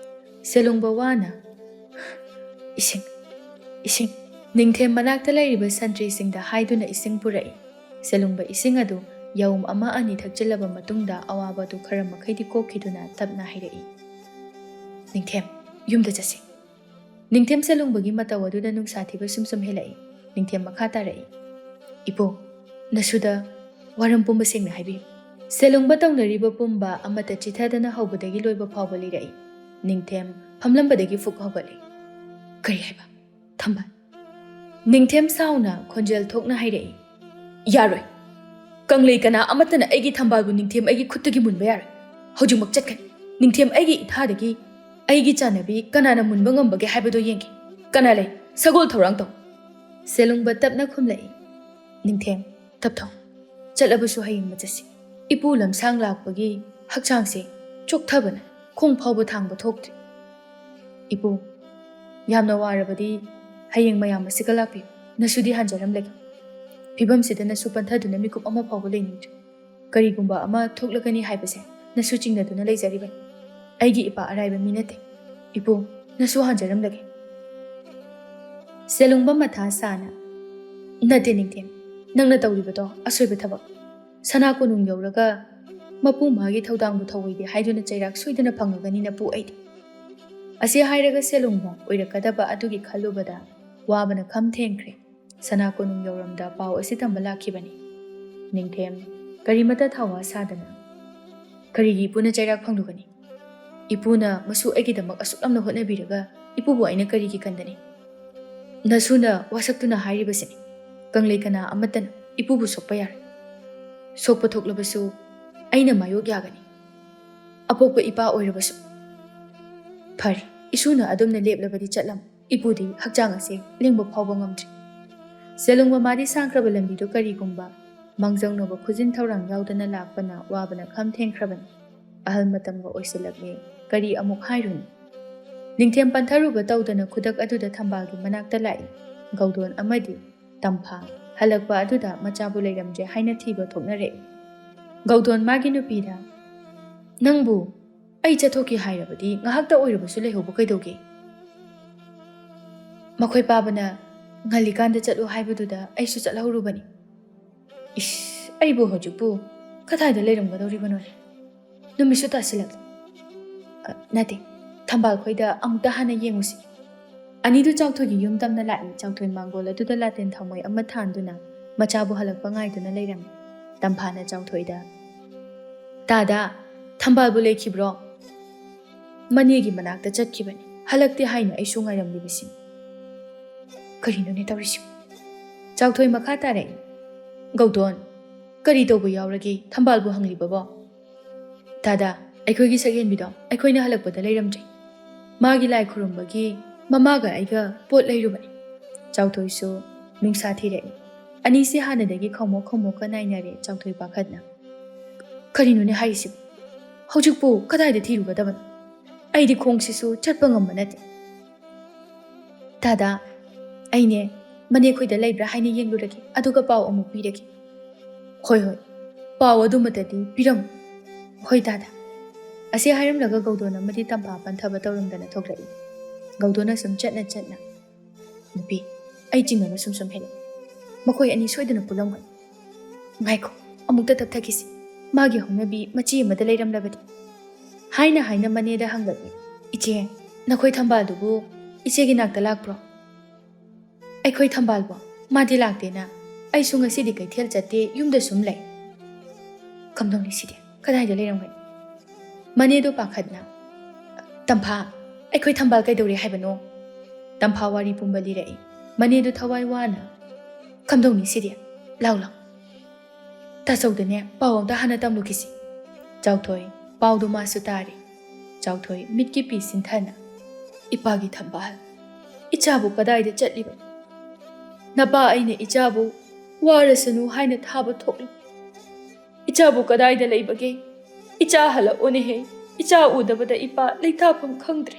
ꯁꯦꯂꯨꯡꯕ ꯋꯥꯅ, "ꯏꯁꯤꯡ, ꯏꯁꯤꯡ꯫" ꯅꯤꯡꯊꯦꯝ ꯃꯅꯥꯛꯇ ꯂꯩꯔꯤꯕ ꯁꯟꯇ꯭ꯔꯤꯁꯤꯡꯗ ꯍꯥꯏꯗꯨꯅ ꯏꯁꯤꯡ ꯄꯨꯔꯛꯏ꯫ ꯁꯦꯂꯨꯡꯕ ꯏꯁꯤꯡ ꯑꯗꯨ ꯌꯥꯎꯝ ꯑꯃ ꯑꯅꯤ ꯊꯛꯆꯤꯜꯂꯕ ꯃꯇꯨꯡꯗ ꯑꯋꯥꯕꯗꯨ ꯈꯔ ꯃꯈꯩꯗꯤ ꯀꯣꯛꯈꯤꯗꯨꯅ ꯇꯞꯅ ꯍꯥꯏꯔꯛꯏ, "ꯅꯤꯡꯊꯦꯝ, ꯌꯨꯝꯗ ꯆꯠꯁꯤ꯫" ꯅꯤꯡꯊꯦꯝ ꯁꯦꯂꯨꯡꯕꯒꯤ ꯃꯇꯧ ꯑꯗꯨꯗ ꯅꯨꯡꯁꯥ ꯊꯤꯕ ꯁꯨꯝ ꯁꯨꯝ ꯍꯦꯜꯂꯛꯏ꯫ ꯅꯤꯡꯊꯦꯝ ꯃꯈꯥ ꯇꯥꯔꯛꯏ, "ꯏꯄꯨ, ꯅꯁꯨꯗ ꯋꯥꯔꯝ ꯄꯨꯝꯕ ꯁꯦꯡꯅ ꯍꯥꯏꯕꯤꯌꯨ꯫ ꯁꯦꯂꯨꯡꯕ ꯇꯧꯅꯔꯤꯕ ꯄꯨꯝꯕ ꯑꯃꯠꯇ ꯆꯤꯊꯗꯅ ꯍꯧꯕꯗꯒꯤ ꯂꯣꯏꯕ ꯐꯥꯎꯕ ꯂꯤꯔꯛꯏ꯫" ꯅꯤꯡꯊꯦꯝ ꯐꯝꯂꯝꯕꯗꯒꯤ ꯐꯨꯛ ꯍꯧꯒꯠꯂꯤ꯫ "ꯀꯔꯤ ꯍꯥꯏꯕ? ꯊꯝꯕꯥꯜ?" ꯅꯤꯡꯊꯦꯝ ꯁꯥꯎꯅ ꯈꯣꯟꯖꯦꯜ ꯊꯣꯛꯅ ꯍꯥꯏꯔꯛꯏ꯫ "ꯌꯥꯔꯣꯏ꯫ ꯀꯪꯂꯩ ꯀꯅꯥ ꯑꯃꯠꯇꯅ ꯑꯩꯒꯤ ꯊꯝꯕꯥꯜꯕꯨ ꯅꯤꯡꯊꯦꯝ ꯑꯩꯒꯤ ꯈꯨꯠꯇꯒꯤ ꯃꯨꯟꯕ ꯌꯥꯔꯣꯏ꯫ ꯍꯧꯖꯤꯛꯃꯛ ꯆꯠꯀꯅꯤ꯫ ꯅꯤꯡꯊꯦꯝ ꯑꯩꯒꯤ ꯏꯊꯥꯗꯒꯤ ꯑꯩꯒꯤ ꯆꯥꯟꯅꯕꯤ ꯀꯅꯥꯅ ꯃꯨꯟꯕ ꯉꯝꯕꯒꯦ ꯍꯥꯏꯕꯗꯣ ꯌꯦꯡꯒꯦ꯫ ꯀꯅꯥ ꯂꯩ? ꯁꯒꯣꯜ ꯊꯧꯔꯥꯡ ꯇꯧ꯫" ꯁꯦꯂꯨꯡꯕ ꯇꯞꯅ ꯈꯨꯝꯂꯛꯏ꯫ "ꯅꯤꯡꯊꯦꯝ, ꯇꯞꯊꯧ꯫ ꯆꯠꯂꯕꯁꯨ ꯍꯌꯦꯡ ꯆꯠꯁꯤ꯫" ꯏꯄꯨ ꯂꯝꯁꯥꯡ ꯂꯥꯛꯄꯒꯤ ꯍꯛꯆꯥꯡꯁꯦ ꯆꯣꯛꯊꯕꯅ ꯈꯣꯡ ꯐꯥꯎꯕ ꯊꯥꯡꯕ ꯊꯣꯛꯇ꯭ꯔꯤ꯫ "ꯏꯄꯨ, ꯌꯥꯝꯅ ꯋꯥꯔꯕꯗꯤ ꯍꯌꯦꯡ ꯃꯌꯥꯝ ꯑꯁꯤꯒ ꯂꯥꯛꯄꯤꯌꯨ꯫ ꯅꯁꯨꯗꯤ ꯍꯟꯖꯔꯝꯂꯒꯦ꯫ ꯐꯤꯕꯝꯁꯤꯗ ꯅꯁꯨ ꯄꯟꯊꯗꯨꯅ ꯃꯤꯀꯨꯞ ꯑꯃ ꯐꯥꯎꯕ ꯂꯩꯅꯤꯡꯗ꯭ꯔꯦ꯫ ꯀꯔꯤꯒꯨꯝꯕ ꯑꯃ ꯊꯣꯛꯂꯒꯅꯤ ꯍꯥꯏꯕꯁꯦ ꯅꯁꯨ ꯆꯤꯡꯅꯗꯨꯅ ꯂꯩꯖꯔꯤꯕꯅꯤ꯫ ꯑꯩꯒꯤ ꯏꯄꯥ ꯑꯔꯥꯏꯕ ꯃꯤ ꯅꯠꯇꯦ꯫ ꯏꯄꯨ, ꯅꯁꯨ ꯍꯟꯖꯔꯝꯂꯒꯦ꯫" ꯁꯦꯂꯨꯡꯕ ꯃꯊꯥ ꯁꯥꯅ, "ꯅꯠꯇꯦ ꯅꯤꯡꯊꯦꯝ, ꯅꯪꯅ ꯇꯧꯔꯤꯕꯗꯣ ꯑꯁꯣꯏꯕ ꯊꯕꯛ꯫ ꯁꯅꯥ ꯀꯣꯅꯨꯡ ꯌꯧꯔꯒ ꯃꯄꯨ ꯃꯥꯒꯤ ꯊꯧꯗꯥꯡꯕꯨ ꯊꯧꯑꯣꯏꯗꯦ ꯍꯥꯏꯗꯨꯅ ꯆꯩꯔꯥꯛ ꯁꯣꯏꯗꯅ ꯐꯪꯉꯒꯅꯤ ꯅꯄꯨ ꯑꯩꯗꯤ꯫" ꯑꯁꯤ ꯍꯥꯏꯔꯒ ꯁꯦꯂꯨꯡꯕ ꯑꯣꯏꯔꯛꯀꯗꯕ ꯑꯗꯨꯒꯤ ꯈꯜꯂꯨꯕꯗ ꯋꯥꯕꯅ ꯈꯝ ꯊꯦꯡꯈ꯭ꯔꯦ꯫ ꯁꯅꯥ ꯀꯣꯅꯨꯡ ꯌꯧꯔꯝꯗ ꯄꯥꯎ ꯑꯁꯤ ꯇꯝꯕ ꯂꯥꯛꯈꯤꯕꯅꯤ꯫ ꯅꯤꯡꯊꯦꯝ ꯀꯔꯤꯃꯇ ꯊꯧꯋꯥ ꯁꯥꯗꯅ, "ꯀꯔꯤꯒꯤ ꯏꯄꯨꯅ ꯆꯩꯔꯥꯛ ꯐꯪꯂꯨꯒꯅꯤ? ꯏꯄꯨꯅ ꯃꯁꯨ ꯑꯩꯒꯤꯗꯃꯛ ꯑꯁꯨꯛ ꯌꯥꯝꯅ ꯍꯣꯠꯅꯕꯤꯔꯒ ꯏꯄꯨꯕꯨ ꯑꯩꯅ ꯀꯔꯤꯒꯤ ꯀꯟꯗꯅꯤ? ꯅꯁꯨꯅ ꯋꯥꯁꯛꯇꯨꯅ ꯍꯥꯏꯔꯤꯕꯁꯤꯅꯤ꯫ ꯀꯪꯂꯩ ꯀꯅꯥ ꯑꯃꯠꯇꯅ ꯏꯄꯨꯕꯨ ꯁꯣꯛꯄ ꯌꯥꯔꯣꯏ꯫ ꯁꯣꯛꯄ ꯊꯣꯛꯂꯕꯁꯨ ꯑꯩꯅ ꯃꯥꯌꯣꯛ ꯌꯥꯒꯅꯤ꯫ ꯑꯄꯣꯛꯄ ꯏꯄꯥ ꯑꯣꯏꯔꯕꯁꯨ꯫" "ꯐꯔꯦ, ꯏꯁꯨꯅ ꯑꯗꯨꯝꯅ ꯂꯦꯞꯂꯕꯗꯤ ꯆꯠꯂꯝꯃꯨ꯫ ꯏꯄꯨꯗꯤ ꯍꯛꯆꯥꯡ ꯑꯁꯦ ꯂꯦꯡꯕ ꯐꯥꯎꯕ ꯉꯝꯗ꯭ꯔꯤ꯫" ꯁꯦꯂꯨꯡ ꯃꯃꯥꯗꯤ ꯁꯥꯡꯈ꯭ꯔꯕ ꯂꯝꯕꯤꯗꯨ ꯀꯔꯤꯒꯨꯝꯕ ꯃꯥꯡꯖꯧꯅꯕ ꯈꯨꯖꯤꯟ ꯊꯧꯔꯥꯡ ꯌꯥꯎꯗꯅ ꯂꯥꯛꯄꯅ ꯋꯥꯕꯅ ꯈꯝ ꯊꯦꯡꯈ꯭ꯔꯕꯅꯤ꯫ ꯑꯍꯜ ꯃꯇꯝꯒ ꯑꯣꯏꯁꯤꯜꯂꯛꯂꯦ, ꯀꯔꯤ ꯑꯃꯨꯛ ꯍꯥꯏꯔꯨꯅꯤ? ꯅꯤꯡꯊꯦꯝ ꯄꯟꯊꯔꯨꯕ ꯇꯧꯗꯅ ꯈꯨꯗꯛ ꯑꯗꯨꯗ ꯊꯝꯕꯥꯜꯒꯤ ꯃꯅꯥꯛꯇ ꯂꯥꯛꯏ꯫ ꯒꯧꯗꯣꯟ ꯑꯃꯗꯤ ꯇꯝꯐꯥ ꯍꯜꯂꯛꯄ ꯑꯗꯨꯗ ꯃꯆꯥꯕꯨ ꯂꯩꯔꯝꯗ꯭ꯔꯦ ꯍꯥꯏꯅ ꯊꯤꯕ ꯊꯣꯛꯅꯔꯛꯏ꯫ ꯒꯧꯗꯣꯟ ꯃꯥꯒꯤ ꯅꯨꯄꯤꯗ, "ꯅꯪꯕꯨ ꯑꯩ ꯆꯠꯊꯣꯛꯀꯦ ꯍꯥꯏꯔꯕꯗꯤ ꯉꯥꯏꯍꯥꯛꯇ ꯑꯣꯏꯔꯕꯁꯨ ꯂꯩꯍꯧꯕ ꯀꯩꯗꯧꯒꯦ? ꯃꯈꯣꯏ ꯄꯥꯕꯅ ꯉꯜꯂꯤꯀꯥꯟꯗ ꯆꯠꯂꯨ ꯍꯥꯏꯕꯗꯨꯗ ꯑꯩꯁꯨ ꯆꯠꯍꯧꯔꯨꯕꯅꯤ꯫" "ꯏꯁ, ꯑꯩꯕꯨ ꯍꯧꯖꯤꯛꯄꯨ ꯀꯗꯥꯏꯗ ꯂꯩꯔꯝꯒꯗꯧꯔꯤꯕꯅꯣꯅꯦ? ꯅꯨꯃꯤꯠꯁꯨ ꯇꯥꯁꯤꯜꯂꯛꯂꯦ꯫" "ꯑ, ꯅꯠꯇꯦ, ꯊꯝꯕꯥꯜ ꯈꯣꯏꯗ ꯑꯃꯨꯛꯇ ꯍꯥꯟꯅ ꯌꯦꯡꯉꯨꯁꯤ꯫" ꯑꯅꯤꯗꯨ ꯆꯥꯎꯊꯣꯏꯒꯤ ꯌꯨꯝ ꯇꯝꯅ ꯂꯥꯛꯏ꯫ ꯆꯥꯎꯊꯣꯏ ꯃꯥꯡꯒꯣꯜ ꯑꯗꯨꯗ ꯂꯥꯇꯦꯟ ꯊꯥꯎꯃꯩ ꯑꯃ ꯊꯥꯟꯗꯨꯅ ꯃꯆꯥꯕꯨ ꯍꯜꯂꯛꯄ ꯉꯥꯏꯗꯨꯅ ꯂꯩꯔꯝꯃꯤ꯫ ꯇꯝꯐꯥꯅ ꯆꯥꯎꯊꯣꯏꯗ, "ꯇꯥꯗ, ꯊꯝꯕꯥꯜꯕꯨ ꯂꯩꯈꯤꯕ꯭ꯔꯣ?" "ꯃꯅꯦꯒꯤ ꯃꯅꯥꯛꯇ ꯆꯠꯈꯤꯕꯅꯤ, ꯍꯜꯂꯛꯇꯦ ꯍꯥꯏꯅ ꯑꯩꯁꯨ ꯉꯥꯏꯔꯝꯂꯤꯕꯁꯤꯅꯤ꯫ ꯀꯔꯤꯅꯣꯅꯦ ꯇꯧꯔꯤꯁꯤꯕꯨ?" ꯆꯥꯎꯊꯣꯏ ꯃꯈꯥ ꯇꯥꯔꯛꯏ, "ꯒꯧꯗꯣꯟ, ꯀꯔꯤ ꯇꯧꯕ ꯌꯥꯎꯔꯒꯦ? ꯊꯝꯕꯥꯜꯕꯨ ꯍꯪꯂꯤꯕꯕꯣ?" "ꯇꯥꯗ, ꯑꯩꯈꯣꯏꯒꯤ ꯁꯛꯍꯦꯟꯕꯤꯗꯣ ꯑꯩꯈꯣꯏꯅ ꯍꯜꯂꯛꯄꯗ ꯂꯩꯔꯝꯗ꯭ꯔꯦ꯫ ꯃꯥꯒꯤ ꯂꯥꯏ ꯈꯨꯔꯨꯝꯕꯒꯤ ꯃꯃꯥꯒ ꯑꯩꯒ ꯄꯣꯠ ꯂꯩꯔꯨꯕꯅꯤ꯫" ꯆꯥꯎꯊꯣꯏꯁꯨ ꯅꯨꯡꯁꯥ ꯊꯤꯔꯛꯏ꯫ ꯑꯅꯤꯁꯦ ꯍꯥꯟꯅꯗꯒꯤ ꯈꯧꯃꯣꯛ ꯈꯧꯃꯣꯛꯀ ꯅꯥꯏꯅꯔꯦ꯫ ꯆꯥꯎꯊꯣꯏ ꯄꯥꯈꯠꯅ, "ꯀꯔꯤꯅꯣꯅꯦ ꯍꯥꯏꯔꯤꯁꯤꯕꯨ? ꯍꯧꯖꯤꯛꯄꯨ ꯀꯗꯥꯏꯗ ꯊꯤꯔꯨꯒꯗꯕꯅꯣ? ꯑꯩꯗꯤ ꯈꯣꯡꯁꯤꯁꯨ ꯆꯠꯄ ꯉꯝꯕ ꯅꯠꯇꯦ꯫" "ꯇꯥꯗ, ꯑꯩꯅꯦ ꯃꯅꯦ ꯈꯣꯏꯗ ꯂꯩꯕ꯭ꯔꯥ ꯍꯥꯏꯅ ꯌꯦꯡꯂꯨꯔꯒꯦ, ꯑꯗꯨꯒ ꯄꯥꯎ ꯑꯃꯨꯛ ꯄꯤꯔꯒꯦ꯫" "ꯍꯣꯏ, ꯍꯣꯏ, ꯄꯥꯎ ꯑꯗꯨꯃꯇꯗꯤ ꯄꯤꯔꯝꯃꯨ꯫" "ꯍꯣꯏ ꯇꯥꯗ꯫" ꯑꯁꯤ ꯍꯥꯏꯔꯝꯂꯒ ꯒꯧꯗꯣꯟ ꯑꯃꯗꯤ ꯇꯝꯐꯥ ꯄꯟꯊꯕ ꯇꯧꯔꯝꯗꯅ ꯊꯣꯛꯂꯛꯏ꯫ ꯒꯧꯗꯣꯟꯅ ꯁꯨꯝ ꯆꯠꯅ ꯆꯠꯅ, "ꯅꯨꯄꯤ, ꯑꯩ ꯆꯤꯡꯅꯕ ꯁꯨꯝ ꯁꯨꯝ ꯍꯦꯜꯂꯛꯏ꯫ ꯃꯈꯣꯏ ꯑꯅꯤ ꯁꯣꯏꯗꯅ ꯄꯨꯜꯂꯝꯒꯅꯤ꯫ ꯉꯥꯏꯈꯣ, ꯑꯃꯨꯛꯇ ꯇꯞꯊꯈꯤꯁꯤ꯫ ꯃꯥꯒꯤ ꯍꯧꯅꯕꯤ ꯃꯆꯤ ꯑꯃꯗ ꯂꯩꯔꯝꯂꯕꯗꯤ꯫" ꯍꯥꯏꯅ ꯍꯥꯏꯅ ꯃꯅꯦꯗ ꯍꯪꯂꯛꯏ꯫ "ꯏꯆꯦ, ꯅꯈꯣꯏ ꯊꯝꯕꯥꯜꯗꯨꯕꯨ ꯏꯆꯦꯒꯤ ꯅꯥꯛꯇ ꯂꯥꯛꯄ꯭ꯔꯣ?" "ꯑꯩꯈꯣꯏ ꯊꯝꯕꯥꯜꯕꯣ? ꯃꯥꯗꯤ ꯂꯥꯛꯇꯦꯅ꯫ ꯑꯩꯁꯨ ꯉꯁꯤꯗꯤ ꯀꯩꯊꯦꯜ ꯆꯠꯇꯦ, ꯌꯨꯝꯗ ꯁꯨꯝ ꯂꯩ꯫" "ꯀꯝꯗꯧꯅꯤ ꯁꯤꯗꯤ? ꯀꯗꯥꯏꯗ ꯂꯩꯔꯝꯒꯅꯤ?" ꯃꯅꯦꯗꯣ ꯄꯥꯈꯠꯅ, "ꯇꯝꯐꯥ, ꯑꯩꯈꯣꯏ ꯊꯝꯕꯥꯜ ꯀꯩꯗꯧꯔꯦ ꯍꯥꯏꯕꯅꯣ?" ꯇꯝꯐꯥ ꯋꯥꯔꯤ ꯄꯨꯝꯕ ꯂꯤꯔꯛꯏ꯫ ꯃꯅꯦꯗꯣ ꯊꯋꯥꯏ ꯋꯥꯅ, "ꯀꯝꯗꯧꯅꯤ ꯁꯤꯗꯤ? ꯂꯥꯎ, ꯂꯥꯎ꯫ ꯇꯥꯆꯧꯗꯅꯦ ꯄꯥꯎ ꯑꯝꯇ ꯍꯥꯟꯅ ꯇꯝꯂꯨꯈꯤꯁꯤ꯫" ꯆꯥꯎꯊꯣꯏ ꯄꯥꯎꯗꯨ ꯃꯥꯁꯨ ꯇꯥꯔꯤ꯫ ꯆꯥꯎꯊꯣꯏ ꯃꯤꯠꯀꯤ ꯄꯤ ꯁꯤꯟꯊꯅ, "ꯏꯄꯥꯒꯤ ꯊꯝꯕꯥꯜ, ꯏꯆꯥꯕꯨ ꯀꯗꯥꯏꯗ ꯆꯠꯂꯤꯕꯅꯣ? ꯅꯄꯥ ꯑꯩꯅ ꯏꯆꯥꯕꯨ ꯋꯥꯔꯁꯅꯨ ꯍꯥꯏꯅ ꯊꯥꯕ ꯊꯣꯛꯂꯤ꯫ ꯏꯆꯥꯕꯨ ꯀꯗꯥꯏꯗ ꯂꯩꯕꯒꯦ? ꯏꯆꯥ ꯍꯜꯂꯛꯑꯣꯅꯦꯍꯦ꯫ ꯏꯆꯥ ꯎꯗꯕꯗ ꯏꯄꯥ ꯂꯩꯇꯥꯐꯝ ꯈꯪꯗ꯭ꯔꯦ꯫"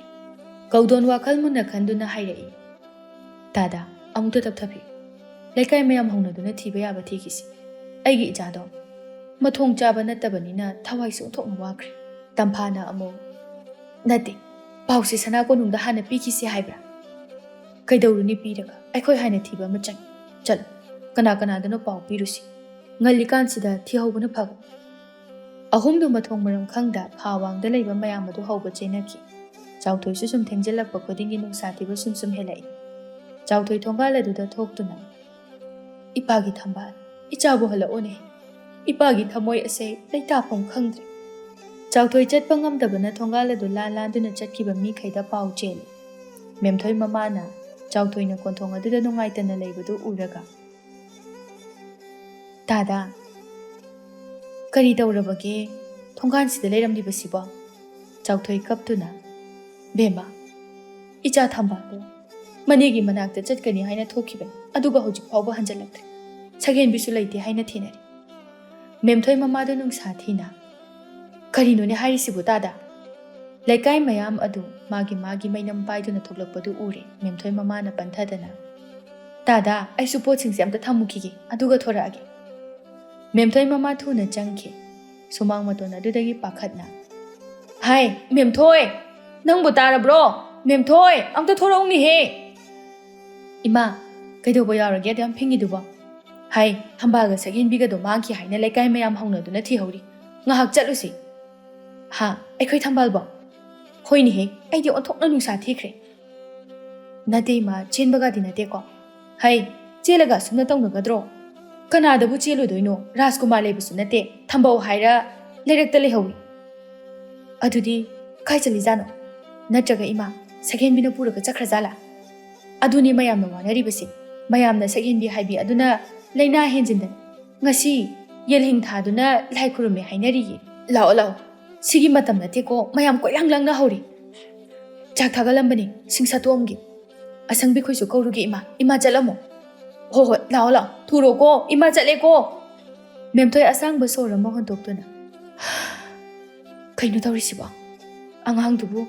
ꯀꯧꯗꯣꯟ ꯋꯥꯈꯜ ꯃꯨꯟꯅ ꯈꯟꯗꯨꯅ ꯍꯥꯏꯔꯛꯏ, "ꯇꯥꯗ, ꯑꯃꯨꯛꯇ ꯇꯞꯊꯕꯤꯌꯨ꯫ ꯂꯩꯀꯥꯏ ꯃꯌꯥꯝ ꯍꯧꯅꯗꯨꯅ ꯊꯤꯕ ꯌꯥꯕ ꯊꯤꯈꯤꯁꯤ꯫ ꯑꯩꯒꯤ ꯏꯆꯥꯗꯣ ꯃꯊꯣꯡ ꯆꯥꯕ ꯅꯠꯇꯕꯅꯤꯅ ꯊꯋꯥꯏꯁꯨ ꯑꯣꯟꯊꯣꯛꯅ ꯋꯥꯈ꯭ꯔꯦ꯫" ꯇꯝꯐꯥꯅ ꯑꯃꯨꯛ, "ꯅꯠꯇꯦ, ꯄꯥꯎꯁꯦ ꯁꯅꯥ ꯀꯣꯅꯨꯡꯗ ꯍꯥꯟꯅ ꯄꯤꯈꯤꯁꯤ ꯍꯥꯏꯕ꯭ꯔꯥ? ꯀꯩꯗꯧꯔꯨꯅꯤ ꯄꯤꯔꯒ? ꯑꯩꯈꯣꯏ ꯍꯥꯟꯅ ꯊꯤꯕ ꯑꯃ ꯆꯪꯏ꯫ ꯆꯠꯂꯨ, ꯀꯅꯥ ꯀꯅꯥꯗꯅꯣ ꯄꯥꯎ ꯄꯤꯔꯨꯁꯤ꯫ ꯉꯜꯂꯤꯀꯥꯟꯁꯤꯗ ꯊꯤꯍꯧꯕꯅ ꯐꯒꯅꯤ꯫" ꯑꯍꯨꯝꯗꯨ ꯃꯊꯣꯡ ꯃꯔꯝ ꯈꯪꯗ ꯈꯥ ꯋꯥꯡꯗ ꯂꯩꯕ ꯃꯌꯥꯝ ꯑꯗꯨ ꯍꯧꯕ ꯆꯦꯟꯅꯈꯤ꯫ ꯆꯥꯎꯊꯣꯏꯁꯨ ꯁꯨꯝ ꯊꯦꯡꯖꯤꯜꯂꯛꯄ ꯈꯨꯗꯤꯡꯒꯤ ꯅꯨꯡꯁꯥ ꯊꯤꯕ ꯁꯨꯝ ꯁꯨꯝ ꯍꯦꯜꯂꯛꯏ꯫ ꯆꯥꯎꯊꯣꯏ ꯊꯣꯡꯒꯥꯜ ꯑꯗꯨꯗ ꯊꯣꯛꯇꯨꯅ, "ꯏꯄꯥꯒꯤ ꯊꯝꯕꯥꯜ, ꯏꯆꯥꯕꯨ ꯍꯜꯂꯛꯑꯣꯅꯦ꯫ ꯏꯄꯥꯒꯤ ꯊꯃꯣꯏ ꯑꯁꯦ ꯂꯩꯇꯥꯐꯝ ꯈꯪꯗ꯭ꯔꯦ"꯫ ꯆꯥꯎꯊꯣꯏ ꯆꯠꯄ ꯉꯝꯗꯕꯅ ꯊꯣꯡꯒꯥꯜ ꯑꯗꯨ ꯂꯥꯟ ꯂꯥꯟꯗꯨꯅ ꯆꯠꯈꯤꯕ ꯃꯤꯈꯩꯗ ꯄꯥꯎ ꯆꯦꯜꯂꯤ꯫ ꯃꯦꯝꯊꯣꯏ ꯃꯃꯥꯅ ꯆꯥꯎꯊꯣꯏꯅ ꯀꯣꯟꯊꯣꯡ ꯑꯗꯨꯗ ꯅꯨꯡꯉꯥꯏꯇꯅ ꯂꯩꯕꯗꯨ ꯎꯔꯒ, "ꯇꯥꯗꯥ, ꯀꯔꯤ ꯇꯧꯔꯕꯒꯦ ꯊꯣꯡꯒꯥꯟꯁꯤꯗ ꯂꯩꯔꯝꯂꯤꯕꯁꯤꯕꯣ?" ꯆꯥꯎꯊꯣꯏ ꯀꯞꯇꯨꯅ, "ꯕꯦꯝꯃ, ꯏꯆꯥ ꯊꯝꯕꯥꯜꯗꯣ ꯃꯅꯦꯒꯤ ꯃꯅꯥꯛꯇ ꯆꯠꯀꯅꯤ ꯍꯥꯏꯅ ꯊꯣꯛꯈꯤꯕꯅꯤ, ꯑꯗꯨꯒ ꯍꯧꯖꯤꯛ ꯐꯥꯎꯕ ꯍꯟꯖꯜꯂꯛꯇ꯭ꯔꯤ꯫ ꯁꯒꯦꯟꯕꯤꯁꯨ ꯂꯩꯇꯦ ꯍꯥꯏꯅ ꯊꯤꯅꯔꯤ"꯫ ꯃꯦꯝꯊꯣꯏ ꯃꯃꯥꯗꯨ ꯅꯨꯡꯁꯥ ꯊꯤꯅ, "ꯀꯔꯤꯅꯣꯅꯦ ꯍꯥꯏꯔꯤꯁꯤꯕꯨ ꯇꯥꯗꯥ?" ꯂꯩꯀꯥꯏ ꯃꯌꯥꯝ ꯑꯗꯨ ꯃꯥꯒꯤ ꯃꯥꯒꯤ ꯃꯩꯅꯝ ꯄꯥꯏꯗꯨꯅ ꯊꯣꯛꯂꯛꯄꯗꯨ ꯎꯔꯦ꯫ ꯃꯦꯝꯊꯣꯏ ꯃꯃꯥꯅ ꯄꯟꯊꯗꯅ, "ꯇꯥꯗꯥ, ꯑꯩꯁꯨ ꯄꯣꯠꯁꯤꯡꯁꯦ ꯑꯝꯇ ꯊꯝꯃꯨꯈꯤꯒꯦ, ꯑꯗꯨꯒ ꯊꯣꯔꯛꯑꯒꯦ"꯫ ꯃꯦꯝꯊꯣꯏ ꯃꯃꯥ ꯊꯨꯅ ꯆꯪꯈꯤ꯫ ꯁꯨꯃꯥꯡ ꯃꯇꯣꯟ ꯑꯗꯨꯗꯒꯤ ꯄꯥꯈꯠꯅ, "ꯍꯥꯏ, ꯃꯦꯝꯊꯣꯏ! ꯅꯪꯕꯨ ꯇꯥꯔꯕ꯭ꯔꯣ? ꯃꯦꯝꯊꯣꯏ, ꯑꯝꯇ ꯊꯣꯔꯛꯎꯅꯦꯍꯦ!" "ꯏꯃꯥ, ꯀꯩꯗꯧꯕ ꯌꯥꯎꯔꯒꯦ ꯑꯗꯨ ꯌꯥꯝ ꯐꯤꯡꯉꯤꯗꯨꯕꯣ? ꯍꯥꯏ, ꯊꯝꯕꯥꯜꯒ ꯁꯒꯦꯟꯕꯤꯒꯗꯣ ꯃꯥꯡꯈꯤ ꯍꯥꯏꯅ ꯂꯩꯀꯥꯏ ꯃꯌꯥꯝ ꯍꯧꯅꯗꯨꯅ ꯊꯤꯍꯧꯔꯤ꯫ ꯉꯥꯏꯍꯥꯛ ꯆꯠꯂꯨꯁꯤ"꯫ "ꯍꯥ, ꯑꯩꯈꯣꯏ ꯊꯝꯕꯥꯜꯕꯣ?" "ꯍꯣꯏꯅꯦꯍꯦ, ꯑꯩꯗꯤ ꯑꯣꯟꯊꯣꯛꯅ ꯅꯨꯡꯁꯥ ꯊꯤꯈ꯭ꯔꯦ"꯫ "ꯅꯠꯇꯦ ꯏꯃꯥ, ꯆꯦꯟꯕꯒꯗꯤ ꯅꯠꯇꯦꯀꯣ꯫ ꯍꯩ, ꯆꯦꯜꯂꯒ ꯑꯁꯨꯝꯅ ꯇꯧꯅꯒꯗ꯭ꯔꯣ? ꯀꯅꯥꯗꯕꯨ ꯆꯦꯜꯂꯨꯗꯣꯏꯅꯣ? ꯔꯥꯖꯀꯨꯃꯥꯔ ꯂꯩꯕꯁꯨ ꯅꯠꯇꯦ, ꯊꯝꯕꯧ ꯍꯥꯏꯔ ꯂꯩꯔꯛꯇ ꯂꯩꯍꯧꯏ"꯫ "ꯑꯗꯨꯗꯤ ꯀꯥꯏ ꯆꯠꯂꯤꯖꯥꯠꯅꯣ? ꯅꯠꯇ꯭ꯔꯒ ꯏꯃꯥ, ꯁꯒꯦꯟꯕꯤꯅ ꯄꯨꯔꯒ ꯆꯠꯈ꯭ꯔꯖꯥꯠꯂꯥ? ꯑꯗꯨꯅꯤ ꯃꯌꯥꯝꯅ ꯋꯥꯅꯔꯤꯕꯁꯦ꯫ ꯃꯌꯥꯝꯅ ꯁꯒꯦꯟꯕꯤ ꯍꯥꯏꯕꯤ ꯑꯗꯨꯅ ꯂꯥꯏꯅꯥ ꯍꯦꯟꯖꯤꯟꯗꯅ ꯉꯁꯤ ꯌꯦꯜꯍꯤꯡ ꯊꯥꯗꯨꯅ ꯂꯥꯏ ꯈꯨꯔꯨꯝꯃꯦ ꯍꯥꯏꯅꯔꯤꯌꯦ꯫ ꯂꯥꯛꯑꯣ, ꯂꯥꯛꯑꯣ꯫ ꯁꯤꯒꯤ ꯃꯇꯝ ꯅꯠꯇꯦꯀꯣ, ꯃꯌꯥꯝ ꯀꯣꯏꯂꯥꯡ ꯂꯥꯡꯅ ꯍꯧꯔꯤ꯫ ꯆꯥꯛ ꯊꯥꯒꯠꯂꯝꯕꯅꯤ, ꯁꯤꯡ ꯁꯥꯠꯇꯣꯛꯑꯝꯒꯦ꯫ ꯑꯁꯪꯕꯤꯈꯣꯏꯁꯨ ꯀꯧꯔꯨꯒꯦ ꯏꯃꯥ꯫ ꯏꯃꯥ ꯆꯠꯂꯝꯃꯣ꯫ ꯍꯣ ꯍꯣꯏ, ꯂꯥꯛꯑꯣ, ꯂꯥꯛꯑꯣ꯫ ꯊꯨꯔꯣꯀꯣ, ꯏꯃꯥ ꯆꯠꯂꯦꯀꯣ꯫ ꯃꯦꯝꯊꯣꯏ ꯑꯁꯥꯡꯕ ꯁꯣꯔ ꯑꯃ ꯍꯣꯟꯗꯣꯛꯇꯨꯅ, "ꯀꯩꯅꯣ ꯇꯧꯔꯤꯁꯤꯕꯣ? ꯑꯉꯥꯡꯗꯨꯕꯨ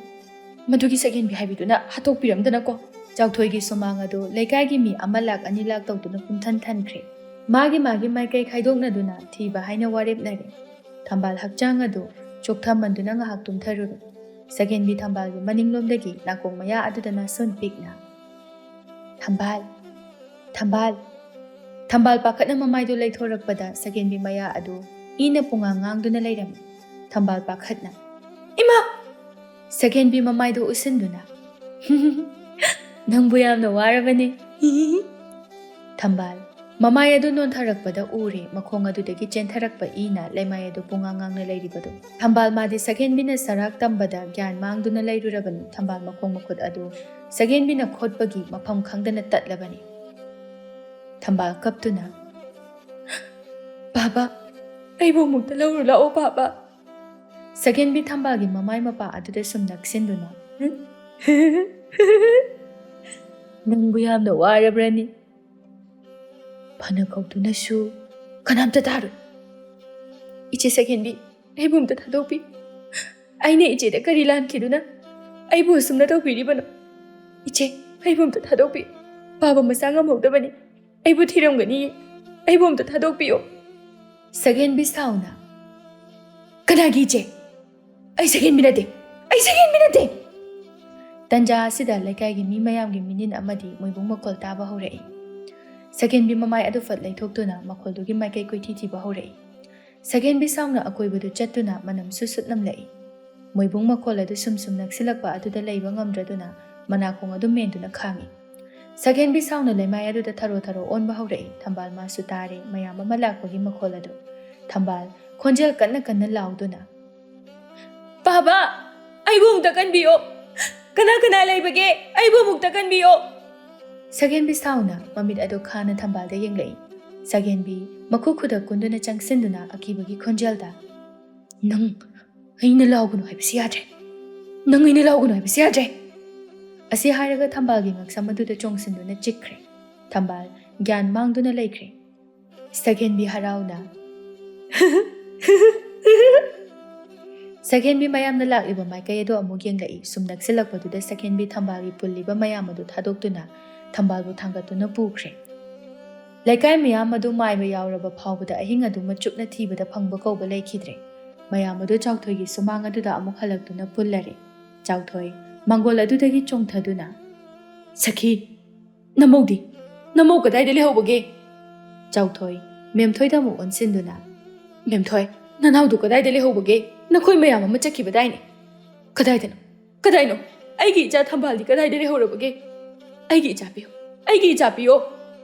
ꯃꯗꯨꯒꯤ ꯁꯒꯦꯟꯕꯤ ꯍꯥꯏꯕꯤꯗꯨꯅ ꯍꯥꯠꯇꯣꯛꯄꯤꯔꯝꯗꯅꯀꯣ"꯫ ꯆꯥꯎꯊꯣꯏꯒꯤ ꯁꯨꯃꯥꯡ ꯑꯗꯨ ꯂꯩꯀꯥꯏꯒꯤ ꯃꯤ ꯑꯃ ꯂꯥꯛ ꯑꯅꯤ ꯂꯥꯛ ꯇꯧꯗꯨꯅ ꯄꯨꯝꯊꯟ ꯊꯟꯈ꯭ꯔꯦ꯫ ꯃꯥꯒꯤ ꯃꯥꯒꯤ ꯃꯥꯏꯀꯩ ꯈꯥꯏꯗꯣꯛꯅꯗꯨꯅ ꯊꯤꯕ ꯍꯥꯏꯅ ꯋꯥꯔꯦꯞꯅꯔꯦ꯫ ꯊꯝꯕꯥꯜ ꯍꯛꯆꯥꯡ ꯑꯗꯨ ꯆꯣꯛꯊꯃꯟꯗꯨꯅ ꯉꯥꯏꯍꯥꯛ ꯇꯨꯝꯊꯔꯨꯔꯦ꯫ ꯁꯒꯦꯟꯕꯤ ꯊꯝꯕꯥꯜꯒꯤ ꯃꯅꯤꯡꯂꯣꯝꯗꯒꯤ ꯅꯥꯀꯣꯡ ꯃꯌꯥ ꯑꯗꯨꯗ ꯅꯥꯁꯣꯟ ꯄꯤꯛꯅ, "ꯊꯝꯕꯥꯜ, ꯊꯝꯕꯥꯜ"꯫ ꯊꯝꯕꯥꯜ ꯄꯥꯈꯠꯅ ꯃꯃꯥꯏꯗꯨ ꯂꯩꯊꯣꯔꯛꯄꯗ ꯁꯒꯦꯟꯕꯤ ꯃꯌꯥ ꯑꯗꯨ ꯏꯅ ꯄꯨꯡꯉꯥꯡ ꯉꯥꯡꯗꯨꯅ ꯂꯩꯔꯝꯃꯤ꯫ ꯊꯝꯕꯥꯜ ꯄꯥꯈꯠꯅ, "ꯏꯃꯥ!" ꯁꯒꯦꯟꯕꯤ ꯃꯃꯥꯏꯗꯨ ꯎꯁꯤꯟꯗꯨꯅ, "ꯅꯪꯕꯨ ꯌꯥꯝꯅ ꯋꯥꯔꯕꯅꯤ꯫" ꯊꯝꯕꯥꯜ ꯃꯃꯥꯏ ꯑꯗꯨ ꯅꯣꯟꯊꯔꯛꯄꯗ ꯎꯔꯦ ꯃꯈꯣꯡ ꯑꯗꯨꯗꯒꯤ ꯆꯦꯟꯊꯔꯛꯄ ꯏꯅ ꯂꯩꯃꯥꯏ ꯑꯗꯨ ꯄꯨꯡꯉꯥꯡ ꯉꯥꯡꯅ ꯂꯩꯔꯤꯕꯗꯨ꯫ ꯊꯝꯕꯥꯜ ꯃꯥꯗꯤ ꯁꯒꯦꯟꯕꯤꯅ ꯁꯔꯥꯛ ꯇꯝꯕꯗ ꯒ꯭ꯌꯥꯟ ꯃꯥꯡꯗꯨꯅ ꯂꯩꯔꯨꯔꯕꯅꯤ꯫ ꯊꯝꯕꯥꯜ ꯃꯈꯣꯡ ꯃꯈꯨꯠ ꯑꯗꯨ ꯁꯒꯦꯟꯕꯤꯅ ꯈꯣꯠꯄꯒꯤ ꯃꯐꯝ ꯈꯪꯗꯅ ꯇꯠꯂꯕꯅꯤ꯫ ꯊꯝꯕꯥꯜ ꯀꯞꯇꯨꯅ, "ꯕꯥꯕꯥ, ꯑꯩꯕꯨ ꯑꯃꯨꯛꯇ ꯂꯧꯔꯨ ꯂꯥꯛꯑꯣ ꯕꯥꯕꯥ꯫" ꯁꯒꯦꯟꯕꯤ ꯊꯝꯕꯥꯜꯒꯤ ꯃꯃꯥꯏ ꯃꯄꯥ ꯑꯗꯨꯗ ꯁꯨꯝ ꯅꯛꯁꯤꯟꯗꯨꯅ, "ꯅꯪꯕꯨ ꯌꯥꯝꯅ ꯋꯥꯔꯕ꯭ꯔꯅꯤ?" ꯐꯅ ꯀꯧꯗꯨꯅꯁꯨ ꯀꯅꯥꯝꯇ ꯇꯥꯔꯣꯏ꯫ "ꯏꯆꯦ ꯁꯒꯦꯟꯕꯤ, ꯑꯩꯕꯨ ꯑꯝꯇ ꯊꯥꯗꯣꯛꯄꯤ꯫ ꯑꯩꯅ ꯏꯆꯦꯗ ꯀꯔꯤ ꯂꯥꯟꯈꯤꯗꯨꯅ ꯑꯩꯕꯨ ꯑꯁꯨꯝꯅ ꯇꯧꯕꯤꯔꯤꯕꯅꯣ? ꯏꯆꯦ, ꯑꯩꯕꯨ ꯑꯝꯇ ꯊꯥꯗꯣꯛꯄꯤ꯫ ꯕꯥꯕꯥ ꯃꯁꯥ ꯉꯝꯍꯧꯗꯕꯅꯤ꯫ ꯑꯩꯕꯨ ꯊꯤꯔꯝꯒꯅꯤ꯫ ꯑꯩꯕꯨ ꯑꯝꯇ ꯊꯥꯗꯣꯛꯄꯤꯌꯣ꯫" ꯁꯒꯦꯟꯕꯤ ꯁꯥꯎꯅ, "ꯀꯅꯥꯒꯤ ꯏꯆꯦ? ꯑꯩ ꯁꯒꯦꯟꯕꯤ ꯅꯠꯇꯦ꯫ ꯑꯩ ꯁꯒꯦꯟꯕꯤ ꯅꯠꯇꯦ!" ꯇꯟꯖꯥ ꯑꯁꯤꯗ ꯂꯩꯀꯥꯏꯒꯤ ꯃꯤ ꯃꯌꯥꯝꯒꯤ ꯃꯤꯅꯤꯟ ꯑꯃꯗꯤ ꯃꯣꯏꯕꯨꯡ ꯃꯈꯣꯜ ꯇꯥꯕ ꯍꯧꯔꯛꯏ꯫ ꯁꯒꯦꯟꯕꯤ ꯃꯃꯥꯏ ꯑꯗꯨ ꯐꯠ ꯂꯩꯊꯣꯛꯇꯨꯅ ꯃꯈꯣꯜꯗꯨꯒꯤ ꯃꯥꯏꯀꯩ ꯀꯣꯏꯊꯤ ꯊꯤꯕ ꯍꯧꯔꯛꯏ꯫ ꯁꯒꯦꯟꯕꯤ ꯁꯥꯎꯅ ꯑꯀꯣꯏꯕꯗꯨ ꯆꯠꯇꯨꯅ ꯃꯅꯝꯁꯨ ꯁꯨꯠ ꯅꯝꯂꯛꯏ꯫ ꯃꯣꯏꯕꯨꯡ ꯃꯈꯣꯜ ꯑꯗꯨ ꯁꯨꯝ ꯁꯨꯝ ꯅꯛꯁꯤꯜꯂꯛꯄ ꯑꯗꯨꯗ ꯂꯩꯕ ꯉꯝꯗ꯭ꯔꯗꯨꯅ ꯃꯅꯥꯀꯣꯡ ꯑꯗꯨ ꯃꯦꯟꯗꯨꯅ ꯈꯥꯡꯏ꯫ ꯁꯒꯦꯟꯕꯤ ꯁꯥꯎꯅ ꯂꯩꯃꯥꯏ ꯑꯗꯨꯗ ꯊꯔꯣ ꯊꯔꯣ ꯑꯣꯟꯕ ꯍꯧꯔꯛꯏ꯫ ꯊꯝꯕꯥꯜ ꯃꯥꯁꯨ ꯇꯥꯔꯦ ꯃꯌꯥꯝ ꯑꯃ ꯂꯥꯛꯄꯒꯤ ꯃꯈꯣꯜ ꯑꯗꯨ꯫ ꯊꯝꯕꯥꯜ ꯈꯣꯟꯖꯦꯜ ꯀꯟꯅ ꯀꯟꯅ ꯂꯥꯎꯗꯨꯅ, "ꯕꯥꯕꯥ, ꯑꯩꯕꯨ ꯑꯃꯨꯛꯇ ꯀꯟꯕꯤꯌꯣ꯫ ꯀꯅꯥ ꯀꯅꯥ ꯂꯩꯕꯒꯦ? ꯑꯩꯕꯨ ꯑꯃꯨꯛꯇ ꯀꯟꯕꯤꯌꯣ꯫" ꯁꯒꯦꯟꯕꯤ ꯁꯥꯎꯅ ꯃꯃꯤꯠ ꯑꯗꯨ ꯈꯥꯅ ꯊꯝꯕꯥꯜꯗ ꯌꯦꯡꯂꯛꯏ꯫ ꯁꯒꯦꯟꯕꯤ ꯃꯈꯨ ꯈꯨꯗ ꯀꯨꯟꯗꯨꯅ ꯆꯪꯁꯤꯟꯗꯨꯅ ꯑꯀꯤꯕꯒꯤ ꯈꯣꯟꯖꯦꯜꯗ, "ꯅꯪ ꯑꯩꯅ ꯂꯥꯎꯒꯅꯨ ꯍꯥꯏꯕꯁꯤ ꯌꯥꯗ꯭ꯔꯦ꯫ ꯅꯪ ꯑꯩꯅ ꯂꯥꯎꯒꯅꯨ ꯍꯥꯏꯕꯁꯤ ꯌꯥꯗ꯭ꯔꯦ꯫" ꯑꯁꯤ ꯍꯥꯏꯔꯒ ꯊꯝꯕꯥꯜꯒꯤ ꯉꯛꯁꯝ ꯑꯗꯨꯗ ꯆꯣꯡꯁꯤꯟꯗꯨꯅ ꯆꯤꯛꯈ꯭ꯔꯦ꯫ ꯊꯝꯕꯥꯜ ꯒ꯭ꯌꯥꯟ ꯃꯥꯡꯗꯨꯅ ꯂꯩꯈ꯭ꯔꯦ꯫ ꯁꯒꯦꯟꯕꯤ ꯍꯔꯥꯎꯅ ꯁꯒꯦꯟꯕꯤ ꯃꯌꯥꯝꯅ ꯂꯥꯛꯂꯤꯕ ꯃꯥꯏꯀꯩ ꯑꯗꯨ ꯑꯃꯨꯛ ꯌꯦꯡꯂꯛꯏ꯫ ꯁꯨꯝ ꯅꯛꯁꯤꯜꯂꯛꯄꯗꯨꯗ ꯁꯒꯦꯟꯕꯤ ꯊꯝꯕꯥꯜꯒꯤ ꯄꯨꯜꯂꯤꯕ ꯃꯌꯥꯝ ꯑꯗꯨ ꯊꯥꯗꯣꯛꯇꯨꯅ ꯊꯝꯕꯥꯜꯕꯨ ꯊꯥꯡꯒꯠꯇꯨꯅ ꯄꯨꯈ꯭ꯔꯦ꯫ ꯂꯩꯀꯥꯏ ꯃꯌꯥꯝ ꯑꯗꯨ ꯃꯥꯏꯕ ꯌꯥꯎꯔꯕ ꯐꯥꯎꯕꯗ ꯑꯍꯤꯡ ꯑꯗꯨꯃ ꯆꯨꯞꯅ ꯊꯤꯕꯗ ꯐꯪꯕ ꯀꯧꯕ ꯂꯩꯈꯤꯗ꯭ꯔꯦ꯫ ꯃꯌꯥꯝ ꯑꯗꯨ ꯆꯥꯎꯊꯣꯏꯒꯤ ꯁꯨꯃꯥꯡ ꯑꯗꯨꯗ ꯑꯃꯨꯛ ꯍꯜꯂꯛꯇꯨꯅ ꯄꯨꯜꯂꯔꯦ꯫ ꯆꯥꯎꯊꯣꯏ ꯃꯪꯒꯣꯜ ꯑꯗꯨꯗꯒꯤ ꯆꯣꯡꯊꯗꯨꯅ, "ꯁꯈꯤ, ꯅꯃꯧꯗꯤ? ꯅꯃꯧ ꯀꯗꯥꯏꯗ ꯂꯩꯍꯧꯕꯒꯦ?" ꯆꯥꯎꯊꯣꯏ ꯃꯦꯝꯊꯣꯏꯗ ꯑꯃꯨꯛ ꯑꯣꯟꯁꯤꯟꯗꯨꯅ, "ꯃꯦꯝꯊꯣꯏ, ꯅꯅꯥꯎꯗꯨ ꯀꯗꯥꯏꯗ ꯂꯩꯍꯧꯕꯒꯦ? ꯅꯈꯣꯏ ꯃꯌꯥꯝ ꯑꯃ ꯆꯠꯈꯤꯕꯗꯥꯏꯅꯦ?" "ꯀꯗꯥꯏꯗꯅꯣ? ꯀꯗꯥꯏꯅꯣ? ꯑꯩꯒꯤ ꯏꯆꯥ ꯊꯝꯕꯥꯜꯗꯤ ꯀꯗꯥꯏꯗ ꯂꯩꯍꯧꯔꯕꯒꯦ? ꯑꯩꯒꯤ ꯏꯆꯥ ꯄꯤꯌꯣ! ꯑꯩꯒꯤ ꯏꯆꯥ ꯄꯤꯌꯣ!"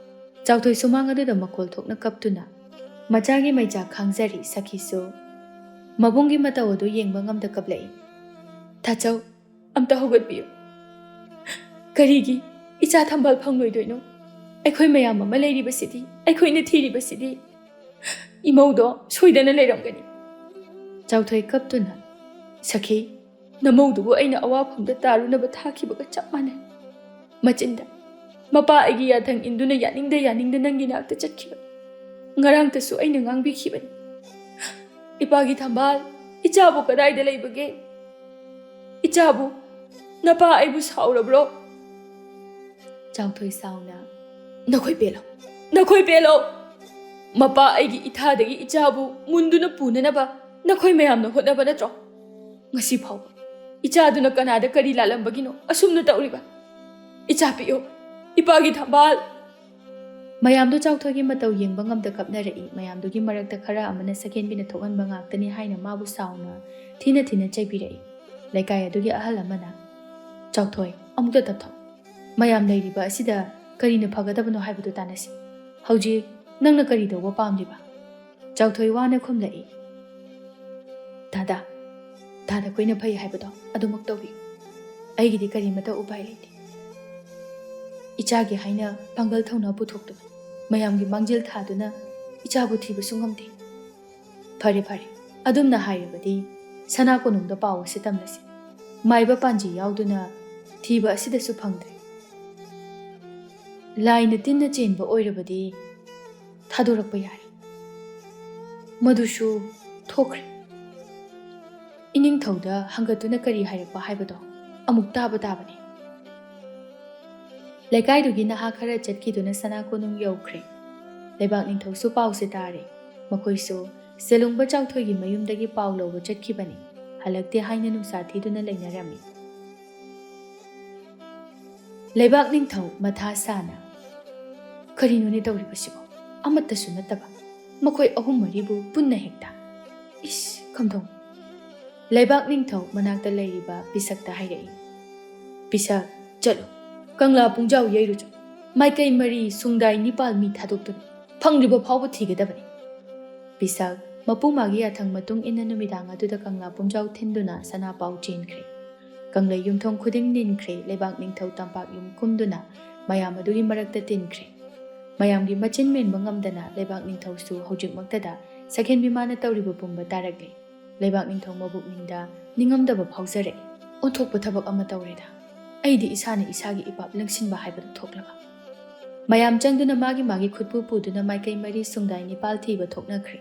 ꯆꯥꯎꯊꯣꯏ ꯁꯨꯃꯥꯡ ꯑꯗꯨꯗ ꯃꯈꯣꯜ ꯊꯣꯛꯅ ꯀꯞꯇꯨꯅ ꯃꯆꯥꯒꯤ ꯃꯩꯆꯥꯛ ꯈꯥꯡꯖꯔꯤ꯫ ꯁꯈꯤꯁꯨ ꯃꯕꯨꯡꯒꯤ ꯃꯇꯧ ꯑꯗꯨ ꯌꯦꯡꯕ ꯉꯝꯗ ꯀꯞꯂꯛꯏ꯫ "ꯇꯥꯆꯧ, ꯑꯝꯇ ꯍꯧꯒꯠꯄꯤꯌꯨ꯫ ꯀꯔꯤꯒꯤ ꯏꯆꯥ ꯊꯝꯕꯥꯜ ꯐꯪꯂꯣꯏꯗꯣꯏꯅꯣ? ꯑꯩꯈꯣꯏ ꯃꯌꯥꯝ ꯑꯃ ꯂꯩꯔꯤꯕꯁꯤꯗꯤ, ꯑꯩꯈꯣꯏꯅ ꯊꯤꯔꯤꯕꯁꯤꯗꯤ꯫ ꯏꯃꯧꯗꯣ ꯁꯣꯏꯗꯅ ꯂꯩꯔꯝꯒꯅꯤ꯫" ꯆꯥꯎꯊꯣꯏ ꯀꯞꯇꯨꯅ, "ꯁꯈꯤ, ꯅꯃꯧꯗꯨꯕꯨ ꯑꯩꯅ ꯑꯋꯥꯐꯝꯗ ꯇꯥꯔꯨꯅꯕ ꯊꯥꯈꯤꯕꯒ ꯆꯞ ꯃꯥꯟꯅꯩ꯫ ꯃꯆꯤꯟꯗ ꯃꯄꯥ ꯑꯩꯒꯤ ꯌꯥꯊꯪ ꯏꯟꯗꯨꯅ ꯌꯥꯅꯤꯡꯗ ꯌꯥꯅꯤꯡꯗ ꯅꯪꯒꯤ ꯅꯥꯛꯇ ꯆꯠꯈꯤꯕ꯫ ꯉꯔꯥꯡꯇꯁꯨ ꯑꯩꯅ ꯉꯥꯡꯕꯤꯈꯤꯕꯅꯤ꯫ ꯏꯄꯥꯒꯤ ꯊꯝꯕꯥꯜ, ꯏꯆꯥꯕꯨ ꯀꯗꯥꯏꯗ ꯂꯩꯕꯒꯦ? ꯏꯆꯥꯕꯨ, ꯅꯄꯥ ꯑꯩꯕꯨ ꯁꯥꯎꯔꯕ꯭ꯔꯣ?" ꯆꯥꯎꯊꯣꯏ ꯁꯥꯎꯅ, "ꯅꯈꯣꯏ ꯄꯦꯜꯂꯣ, ꯅꯈꯣꯏ ꯄꯦꯜꯂꯣ! ꯃꯄꯥ ꯑꯩꯒꯤ ꯏꯊꯥꯗꯒꯤ ꯏꯆꯥꯕꯨ ꯃꯨꯟꯗꯨꯅ ꯄꯨꯅꯅꯕ ꯅꯈꯣꯏ ꯃꯌꯥꯝꯅ ꯍꯣꯠꯅꯕ ꯅꯠꯇ꯭ꯔꯣ? ꯉꯁꯤ ꯐꯥꯎꯕ ꯏꯆꯥꯗꯨꯅ ꯀꯅꯥꯗ ꯀꯔꯤ ꯂꯥꯜꯂꯝꯕꯒꯤꯅꯣ ꯑꯁꯨꯝꯅ ꯇꯧꯔꯤꯕ? ꯏꯆꯥ ꯄꯤꯌꯣ, ꯏꯄꯥꯒꯤ ꯊꯝꯕꯥꯜ!" ꯃꯌꯥꯝꯗꯨ ꯆꯥꯎꯊꯣꯏꯒꯤ ꯃꯇꯧ ꯌꯦꯡꯕ ꯉꯝꯗ ꯀꯞꯅꯔꯛꯏ꯫ ꯃꯌꯥꯝꯗꯨꯒꯤ ꯃꯔꯛꯇ ꯈꯔ ꯑꯃꯅ ꯁꯀꯦꯟꯕꯤꯅ ꯊꯣꯛꯍꯟꯕ ꯉꯥꯛꯇꯅꯤ ꯍꯥꯏꯅ ꯃꯥꯕꯨ ꯁꯥꯎꯅ ꯊꯤꯅ ꯊꯤꯅ ꯆꯩꯕꯤꯔꯛꯏ꯫ ꯂꯩꯀꯥꯏ ꯑꯗꯨꯒꯤ ꯑꯍꯜ ꯑꯃꯅ, "ꯆꯥꯎꯊꯣꯏ, ꯑꯃꯨꯛꯇ ꯇꯞꯊꯧ꯫ ꯃꯌꯥꯝ ꯂꯩꯔꯤꯕ ꯑꯁꯤꯗ ꯀꯔꯤꯅ ꯐꯒꯗꯕꯅꯣ ꯍꯥꯏꯕꯗꯨ ꯇꯥꯟꯅꯁꯤ꯫ ꯍꯧꯖꯤꯛ ꯅꯪꯅ ꯀꯔꯤ ꯇꯧꯕ ꯄꯥꯝꯂꯤꯕ?" ꯆꯥꯎꯊꯣꯏ ꯋꯥꯅ ꯈꯨꯝꯂꯛꯏ꯫ "ꯗꯥꯗꯥ, ꯗꯥꯗꯥ ꯈꯣꯏꯅ ꯐꯩ ꯍꯥꯏꯕꯗꯣ ꯑꯗꯨꯃꯛ ꯇꯧꯕꯤꯌꯨ꯫ ꯑꯩꯒꯤꯗꯤ ꯀꯔꯤꯃꯠꯇ ꯎꯄꯥꯏ ꯂꯩꯇꯦ꯫ ꯏꯆꯥꯒꯤ ꯍꯥꯏꯅ ꯄꯥꯡꯒꯜ ꯊꯧꯅꯥ ꯄꯨꯊꯣꯛꯇꯨꯅ ꯃꯌꯥꯝꯒꯤ ꯃꯥꯡꯖꯤꯜ ꯊꯥꯗꯨꯅ ꯏꯆꯥꯕꯨ ꯊꯤꯕꯁꯨ ꯉꯝꯗꯦ꯫ ꯐꯔꯦ, ꯐꯔꯦ, ꯑꯗꯨꯝꯅ ꯍꯥꯏꯔꯕꯗꯤ ꯁꯅꯥ ꯀꯣꯅꯨꯡꯗ ꯄꯥꯎ ꯑꯁꯤ ꯇꯝꯂꯁꯤ꯫ ꯃꯥꯏꯕ ꯄꯥꯟꯖꯤ ꯌꯥꯎꯗꯨꯅ ꯊꯤꯕ ꯑꯁꯤꯗꯁꯨ ꯐꯪꯗ꯭ꯔꯦ꯫ ꯂꯥꯏꯅ ꯇꯤꯟꯅ ꯆꯦꯟꯕ ꯑꯣꯏꯔꯕꯗꯤ ꯊꯥꯗꯣꯔꯛꯄ ꯌꯥꯔꯦ꯫" ꯃꯗꯨꯁꯨ ꯊꯣꯛꯈ꯭ꯔꯦ꯫ ꯏꯅꯤꯡꯊꯧꯗ ꯍꯪꯒꯠꯇꯨꯅ ꯀꯔꯤ ꯍꯥꯏꯔꯛꯄ ꯍꯥꯏꯕꯗꯣ ꯑꯃꯨꯛ ꯇꯥꯕ ꯇꯥꯕꯅꯤ꯫ ꯂꯩꯀꯥꯏꯗꯨꯒꯤ ꯅꯍꯥ ꯈꯔ ꯆꯠꯈꯤꯗꯨꯅ ꯁꯅꯥ ꯀꯣꯅꯨꯡ ꯌꯧꯈ꯭ꯔꯦ꯫ ꯂꯩꯕꯥꯛ ꯅꯤꯡꯊꯧꯁꯨ ꯄꯥꯎꯁꯦ ꯇꯥꯔꯦ꯫ ꯃꯈꯣꯏꯁꯨ ꯁꯦꯂꯨꯡꯕ ꯆꯥꯎꯊꯣꯏꯒꯤ ꯃꯌꯨꯝꯗꯒꯤ ꯄꯥꯎ ꯂꯧꯕ ꯆꯠꯈꯤꯕꯅꯤ꯫ ꯍꯜꯂꯛꯇꯦ ꯍꯥꯏꯅ ꯅꯨꯡꯁꯥ ꯊꯤꯗꯨꯅ ꯂꯩꯅꯔꯝꯃꯤ꯫ ꯂꯩꯕꯥꯛ ꯅꯤꯡꯊꯧ ꯃꯊꯥ ꯁꯥꯅ, "ꯀꯔꯤꯅꯣꯅꯦ ꯇꯧꯔꯤꯕꯁꯤꯕꯣ? ꯑꯃꯠꯇꯁꯨ ꯅꯠꯇꯕ ꯃꯈꯣꯏ ꯑꯍꯨꯝ ꯃꯔꯤꯕꯨ ꯄꯨꯟꯅ ꯍꯦꯛꯇ꯫ ꯏꯁ, ꯈꯝꯗꯣꯡ!" ꯂꯩꯕꯥꯛ ꯅꯤꯡꯊꯧ ꯃꯅꯥꯛꯇ ꯂꯩꯔꯤꯕ ꯄꯤꯁꯛꯇ ꯍꯥꯏꯔꯛꯏ, "ꯄꯤꯁꯛ, ꯆꯠꯂꯨ, ꯀꯪꯂꯥ ꯄꯨꯡꯖꯥꯎ ꯌꯩꯔꯨꯆꯣ꯫ ꯃꯥꯏꯀꯩ ꯃꯔꯤ ꯁꯨꯡꯗꯥꯏ ꯅꯤꯄꯥꯜ ꯃꯤ ꯊꯥꯗꯣꯛꯇꯨꯅ ꯐꯪꯗ꯭ꯔꯤꯕ ꯐꯥꯎꯕ ꯊꯤꯒꯗꯕꯅꯤ"꯫ ꯄꯤꯁꯛ ꯃꯄꯨ ꯃꯥꯒꯤ ꯌꯥꯊꯪ ꯃꯇꯨꯡ ꯏꯟꯅ ꯅꯨꯃꯤꯗꯥꯡ ꯑꯗꯨꯗ ꯀꯪꯂꯥ ꯄꯨꯡꯖꯥꯎ ꯊꯤꯟꯗꯨꯅ ꯁꯅꯥꯄꯥꯎ ꯆꯦꯟꯈ꯭ꯔꯦ꯫ ꯀꯪꯂꯩ ꯌꯨꯝꯊꯣꯡ ꯈꯨꯗꯤꯡ ꯅꯤꯟꯈ꯭ꯔꯦ, ꯂꯩꯕꯥꯛ ꯅꯤꯡꯊꯧ ꯇꯝꯄꯥꯛ ꯌꯨꯝ ꯀꯨꯝꯗꯨꯅ ꯃꯌꯥꯝ ꯑꯗꯨꯒꯤ ꯃꯔꯛꯇ ꯇꯤꯟꯈ꯭ꯔꯦ꯫ ꯃꯌꯥꯝꯒꯤ ꯃꯆꯤꯟ ꯃꯦꯟꯕ ꯉꯝꯗꯅ ꯂꯩꯕꯥꯛ ꯅꯤꯡꯊꯧꯁꯨ ꯍꯧꯖꯤꯛꯃꯛꯇꯗ ꯁꯛꯍꯦꯟꯕꯤ ꯃꯥꯅ ꯇꯧꯔꯤꯕ ꯄꯨꯝꯕ ꯇꯥꯔꯛꯂꯦ꯫ ꯂꯩꯕꯥꯛ ꯅꯤꯡꯊꯧ ꯃꯕꯨꯛꯅꯤꯡꯗ ꯅꯤꯡꯉꯝꯗꯕ ꯐꯥꯎꯖꯔꯛꯏ꯫ "ꯑꯣꯟꯊꯣꯛꯄ ꯊꯕꯛ ꯑꯃ ꯇꯧꯔꯦꯗ꯫ ꯑꯩꯗꯤ ꯏꯁꯥꯅ ꯏꯁꯥꯒꯤ ꯏꯄꯥꯛ ꯂꯦꯡꯁꯤꯟꯕ ꯍꯥꯏꯕꯗꯨ ꯊꯣꯛꯂꯕ"꯫ ꯃꯌꯥꯝ ꯆꯪꯗꯨꯅ ꯃꯥꯒꯤ ꯃꯥꯒꯤ ꯈꯨꯠꯄꯨ ꯄꯨꯗꯨꯅ ꯃꯥꯏꯀꯩ ꯃꯔꯤ ꯁꯨꯡꯗꯥꯏ ꯅꯤꯄꯥꯜ ꯊꯤꯕ ꯊꯣꯛꯅꯈ꯭ꯔꯦ꯫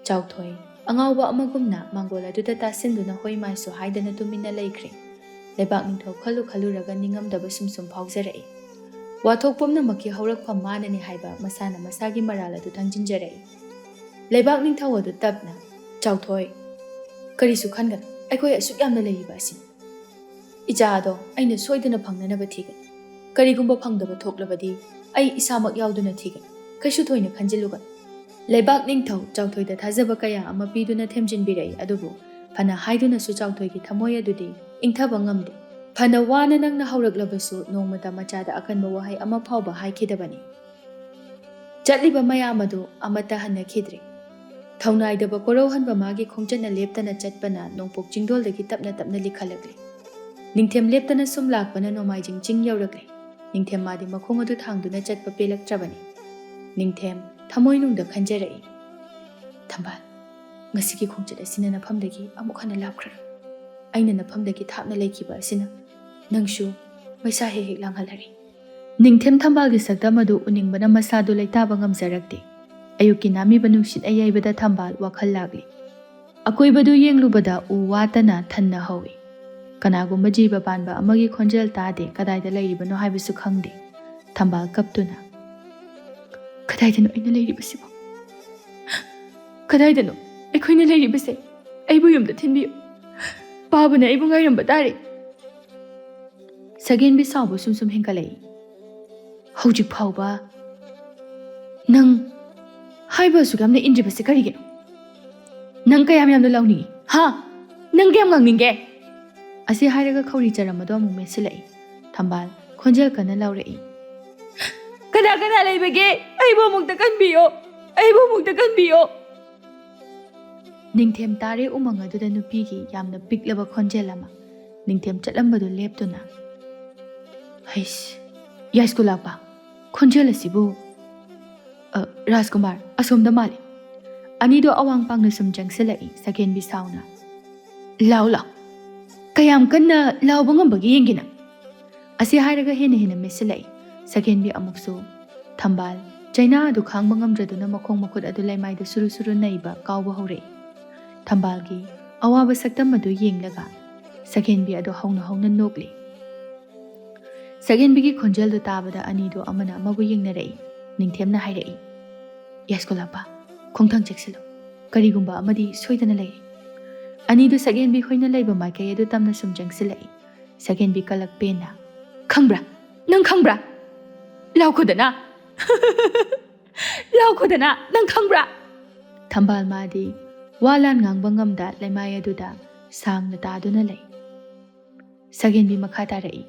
ꯆꯥꯎꯊꯣꯏ ꯑꯉꯥꯎꯕ ꯑꯃꯒꯨꯝꯅ ꯃꯥꯡꯒꯣꯜ ꯑꯗꯨꯗ ꯇꯥꯁꯤꯟꯗꯨꯅ ꯍꯣꯏ ꯃꯥꯏꯁꯨ ꯍꯥꯏꯗꯅ ꯇꯨꯃꯤꯟꯅ ꯂꯩꯈ꯭ꯔꯦ꯫ ꯂꯩꯕꯥꯛ ꯅꯤꯡꯊꯧ ꯈꯜꯂꯨ ꯈꯜꯂꯨꯔꯒ ꯅꯤꯡꯉꯝꯗꯕ ꯁꯨꯝ ꯁꯨꯝ ꯐꯥꯎꯖꯔꯛꯏ꯫ ꯋꯥꯊꯣꯛ ꯄꯨꯝꯅꯃꯛꯀꯤ ꯍꯧꯔꯛꯐꯝ ꯃꯥꯅꯅꯤ ꯍꯥꯏꯕ ꯃꯁꯥꯅ ꯃꯁꯥꯒꯤ ꯃꯔꯥꯜ ꯑꯗꯨ ꯊꯪꯖꯤꯟꯖꯔꯛꯏ꯫ ꯂꯩꯕꯥꯛ ꯅꯤꯡꯊꯧ ꯑꯗꯨ ꯇꯞꯅ, "ꯆꯥꯎꯊꯣꯏ, ꯀꯔꯤꯁꯨ ꯈꯟꯒꯅꯨ, ꯑꯩꯈꯣꯏ ꯑꯁꯨꯛ ꯌꯥꯝꯅ ꯂꯩꯔꯤꯕ ꯑꯁꯤꯅꯤ꯫ ꯏꯆꯥ ꯑꯗꯣ ꯑꯩꯅ ꯁꯣꯏꯗꯅ ꯐꯪꯅꯅꯕ ꯊꯤꯒꯅꯤ꯫ ꯀꯔꯤꯒꯨꯝꯕ ꯐꯪꯗꯕ ꯊꯣꯛꯂꯕꯗꯤ ꯑꯩ ꯏꯁꯥꯃꯛ ꯌꯥꯎꯗꯨꯅ ꯊꯤꯒꯅꯤ꯫ ꯀꯩꯁꯨ ꯊꯣꯏꯅ ꯈꯟꯖꯤꯜꯂꯨꯒꯅꯨ"꯫ ꯂꯩꯕꯥꯛ ꯅꯤꯡꯊꯧ ꯆꯥꯎꯊꯣꯏꯗ ꯊꯥꯖꯕ ꯀꯌꯥ ꯑꯃ ꯄꯤꯗꯨꯅ ꯊꯦꯝꯖꯤꯟꯕꯤꯔꯛꯏ, ꯑꯗꯨꯕꯨ ꯐꯅ ꯍꯥꯏꯗꯨꯅꯁꯨ ꯆꯥꯎꯊꯣꯏꯒꯤ ꯊꯃꯣꯏ ꯑꯗꯨꯗꯤ ꯏꯪꯊꯕ ꯉꯝꯗꯦ꯫ ꯐꯅ ꯋꯥꯅ ꯅꯪꯅ ꯍꯧꯔꯛꯂꯕꯁꯨ ꯅꯣꯡꯃꯇ ꯃꯆꯥꯗ ꯑꯀꯟꯕ ꯋꯥꯍꯩ ꯑꯃ ꯐꯥꯎꯕ ꯍꯥꯏꯈꯤꯗꯕꯅꯤ꯫ ꯆꯠꯂꯤꯕ ꯃꯌꯥꯝ ꯑꯗꯨ ꯑꯃꯠꯇ ꯍꯟꯅꯈꯤꯗ꯭ꯔꯦ꯫ ꯊꯧꯅꯥꯏꯗꯕ ꯀꯣꯔꯧꯍꯟꯕ ꯃꯥꯒꯤ ꯈꯣꯡꯆꯠꯅ ꯂꯦꯞꯇꯅ ꯆꯠꯄꯅ ꯅꯣꯡꯄꯣꯛ ꯆꯤꯡꯗꯣꯜꯗꯒꯤ ꯇꯞꯅ ꯇꯞꯅ ꯂꯤꯈꯠꯂꯛꯂꯦ꯫ ꯅꯤꯡꯊꯦꯝ ꯂꯦꯞꯇꯅ ꯁꯨꯝ ꯂꯥꯛꯄꯅ ꯅꯣꯡꯃꯥꯏꯖꯤꯡ ꯆꯤꯡ ꯌꯧꯔꯛꯂꯦ꯫ ꯅꯤꯡꯊꯦꯝ ꯃꯥꯗꯤ ꯃꯈꯣꯡ ꯑꯗꯨ ꯊꯥꯡꯗꯨꯅ ꯆꯠꯄ ꯄꯦꯜꯂꯛꯇ꯭ꯔꯕꯅꯤ꯫ ꯅꯤꯡꯊꯦꯝ ꯊꯃꯣꯏꯅꯨꯡꯗ ꯈꯟꯖꯔꯛꯏ, "ꯊꯝꯕꯥꯜ, ꯉꯁꯤꯒꯤ ꯈꯣꯡꯆꯠ ꯑꯁꯤꯅ ꯅꯐꯝꯗꯒꯤ ꯑꯃꯨꯛ ꯍꯟꯅ ꯂꯥꯞꯈ꯭ꯔꯔꯣꯏ꯫ ꯑꯩꯅ ꯅꯐꯝꯗꯒꯤ ꯊꯥꯞꯅ ꯂꯩꯈꯤꯕ ꯑꯁꯤꯅ ꯅꯪꯁꯨ ꯃꯩꯁꯥ ꯍꯦꯛ ꯍꯦꯛ ꯂꯥꯡꯍꯜꯂꯔꯤ"꯫ ꯅꯤꯡꯊꯦꯝ ꯊꯝꯕꯥꯜꯒꯤ ꯁꯛꯇꯝ ꯑꯗꯨ ꯎꯅꯤꯡꯕꯅ ꯃꯁꯥꯗꯨ ꯂꯩꯇꯥꯕ ꯉꯝꯖꯔꯛꯇꯦ꯫ ꯑꯌꯨꯛꯀꯤ ꯅꯥꯃꯤꯕ ꯅꯨꯡꯁꯤꯠ ꯑꯌꯩꯕꯗ ꯊꯝꯕꯥꯜ ꯋꯥꯈꯜ ꯂꯥꯛꯂꯤ꯫ ꯑꯀꯣꯏꯕꯗꯨ ꯌꯦꯡꯂꯨꯕꯗ ꯎ ꯋꯥꯇꯅ ꯊꯟꯅ ꯍꯧꯏ꯫ ꯀꯅꯥꯒꯨꯝꯕ ꯖꯤꯕ ꯄꯥꯟꯕ ꯑꯃꯒꯤ ꯈꯣꯟꯖꯦꯜ ꯇꯥꯗꯦ, ꯀꯗꯥꯏꯗ ꯂꯩꯔꯤꯕꯅꯣ ꯍꯥꯏꯕꯁꯨ ꯈꯪꯗꯦ꯫ ꯊꯝꯕꯥꯜ ꯀꯞꯇꯨꯅ, "ꯀꯗꯥꯏꯗꯅꯣ ꯑꯩꯅ ꯂꯩꯔꯤꯕꯁꯤꯕꯣ? ꯀꯗꯥꯏꯗꯅꯣ ꯑꯩꯈꯣꯏꯅ ꯂꯩꯔꯤꯕꯁꯦ? ꯑꯩꯕꯨ ꯌꯨꯝꯗ ꯊꯤꯟꯕꯤꯌꯨ꯫ ꯄꯥꯕꯅ ꯑꯩꯕꯨ ꯉꯥꯏꯔꯝꯕ ꯇꯥꯔꯦ"꯫ ꯁꯒꯦꯟꯕꯤ ꯁꯥꯎꯕ ꯁꯨꯝ ꯁꯨꯝ ꯍꯦꯟꯒꯠꯂꯛꯏ꯫ "ꯍꯧꯖꯤꯛ ꯐꯥꯎꯕ ꯅꯪ ꯍꯥꯏꯕ ꯑꯁꯨꯛ ꯌꯥꯝꯅ ꯏꯟꯗ꯭ꯔꯤꯕꯁꯦ ꯀꯔꯤꯒꯤꯅꯣ? ꯅꯪ ꯀꯌꯥꯝ ꯌꯥꯝꯅ ꯂꯥꯎꯅꯤꯡꯏ, ꯍꯥ?" "ꯅꯪ ꯀꯌꯥꯝ ꯉꯥꯡꯅꯤꯡꯒꯦ?" ꯑꯁꯤ ꯍꯥꯏꯔꯒ ꯈꯧꯔꯤ ꯆꯔꯝ ꯑꯗꯣ ꯑꯃꯨꯛ ꯃꯦꯠꯁꯤꯜꯂꯛꯏ꯫ ꯊꯝꯕꯥꯜ ꯈꯣꯟꯖꯦꯜ ꯀꯟꯅ ꯂꯥꯎꯔꯛꯏ, "ꯀꯅꯥ ꯀꯅꯥ ꯂꯩꯕꯒꯦ? ꯑꯩꯕꯨ ꯑꯃꯨꯛꯇ ꯀꯟꯕꯤꯌꯣ, ꯑꯩꯕꯨ ꯑꯃꯨꯛꯇ ꯀꯟꯕꯤꯌꯣ!" ꯅꯤꯡꯊꯦꯝ ꯇꯥꯔꯦ ꯎꯃꯪ ꯑꯗꯨꯗ ꯅꯨꯄꯤꯒꯤ ꯌꯥꯝꯅ ꯄꯤꯛꯂꯕ ꯈꯣꯟꯖꯦꯜ ꯑꯃ꯫ ꯅꯤꯡꯊꯦꯝ ꯆꯠꯂꯝꯕꯗꯨ ꯂꯦꯞꯇꯨꯅ, "ꯍꯩꯁ, ꯌꯥꯏꯁ꯭ꯀꯨꯜ ꯂꯥꯛꯄ, ꯈꯣꯟꯖꯦꯜ ꯑꯁꯤꯕꯨ, ꯑ, ꯔꯥꯖꯀꯨꯃꯥꯔ, ꯑꯁꯣꯝꯗ ꯃꯥꯜꯂꯤ!" ꯑꯅꯤꯗꯣ ꯑꯋꯥꯡ ꯄꯥꯡꯅ ꯁꯨꯝ ꯆꯪꯁꯤꯜꯂꯛꯏ꯫ ꯁꯛꯍꯦꯟꯕꯤ ꯁꯥꯎꯅ, "ꯂꯥꯎ, ꯂꯥꯎ, ꯀꯌꯥꯝ ꯀꯟꯅ ꯂꯥꯎꯕ ꯉꯝꯕꯒꯦ ꯌꯦꯡꯒꯦ ꯅꯪ!" ꯑꯁꯤ ꯍꯥꯏꯔꯒ ꯍꯦꯟꯅ ꯍꯦꯟꯅ ꯃꯦꯠꯁꯤꯜꯂꯛꯏ꯫ ꯁꯛꯍꯦꯟꯕꯤ ꯑꯃꯨꯛꯁꯨ꯫ ꯊꯝꯕꯥꯜ ꯆꯩꯅꯥ ꯑꯗꯨ ꯈꯥꯡꯕ ꯉꯝꯗ꯭ꯔꯗꯨꯅ ꯃꯈꯣꯡ ꯃꯈꯨꯠ ꯑꯗꯨ ꯂꯩꯃꯥꯏꯗ ꯁꯨꯔꯨ ꯁꯨꯔꯨ ꯅꯩꯕ ꯀꯥꯎꯕ ꯍꯧꯔꯛꯏ꯫ ꯊꯝꯕꯥꯜꯒꯤ ꯑꯋꯥꯕ ꯁꯛꯇꯝ ꯑꯗꯨ ꯌꯦꯡꯂꯒ ꯁꯛꯍꯦꯟꯕꯤ ꯑꯗꯨ ꯍꯧꯅ ꯍꯧꯅ ꯅꯣꯛꯂꯤ꯫ ꯁꯛꯍꯦꯟꯕꯤꯒꯤ ꯈꯣꯟꯖꯦꯜꯗꯨ ꯇꯥꯕꯗ ꯑꯅꯤꯗꯨ ꯑꯃꯅ ꯑꯃꯕꯨ ꯌꯦꯡꯅꯔꯛꯏ꯫ ꯅꯤꯡꯊꯦꯝꯅ ꯍꯥꯏꯔꯛꯏ, "ꯌꯥꯏꯁ꯭ꯀꯨꯜ ꯂꯥꯛꯄ, ꯈꯣꯡꯊꯥꯡ ꯆꯦꯛꯁꯤꯜꯂꯨ, ꯀꯔꯤꯒꯨꯝꯕ ꯑꯃꯗꯤ ꯁꯣꯏꯗꯅ ꯂꯩ!" ꯑꯅꯤꯗꯨ ꯁꯛꯍꯦꯟꯕꯤ ꯈꯣꯏꯅ ꯂꯩꯕ ꯃꯥꯏꯀꯩ ꯑꯗꯨ ꯇꯝꯅ ꯁꯨꯝ ꯆꯪꯁꯤꯜꯂꯛꯏ꯫ ꯁꯛꯍꯦꯟꯕꯤ ꯀꯂꯛ ꯄꯦꯟꯅ, "ꯈꯪꯕ꯭ꯔꯥ? ꯅꯪ ꯈꯪꯕ꯭ꯔꯥ? ꯂꯥꯎꯈꯣꯗꯅ! ꯂꯥꯎꯈꯣꯗꯅ! ꯅꯪ ꯈꯪꯕ꯭ꯔꯥ?" ꯊꯝꯕꯥꯜ ꯃꯥꯗꯤ ꯋꯥ ꯂꯥꯟ ꯉꯥꯡꯕ ꯉꯝꯗ ꯂꯩꯃꯥꯏ ꯑꯗꯨꯗ ꯁꯥꯡꯅ ꯇꯥꯗꯨꯅ ꯂꯩ꯫ ꯁꯛꯍꯦꯟꯕꯤ ꯃꯈꯥ ꯇꯥꯔꯛꯏ,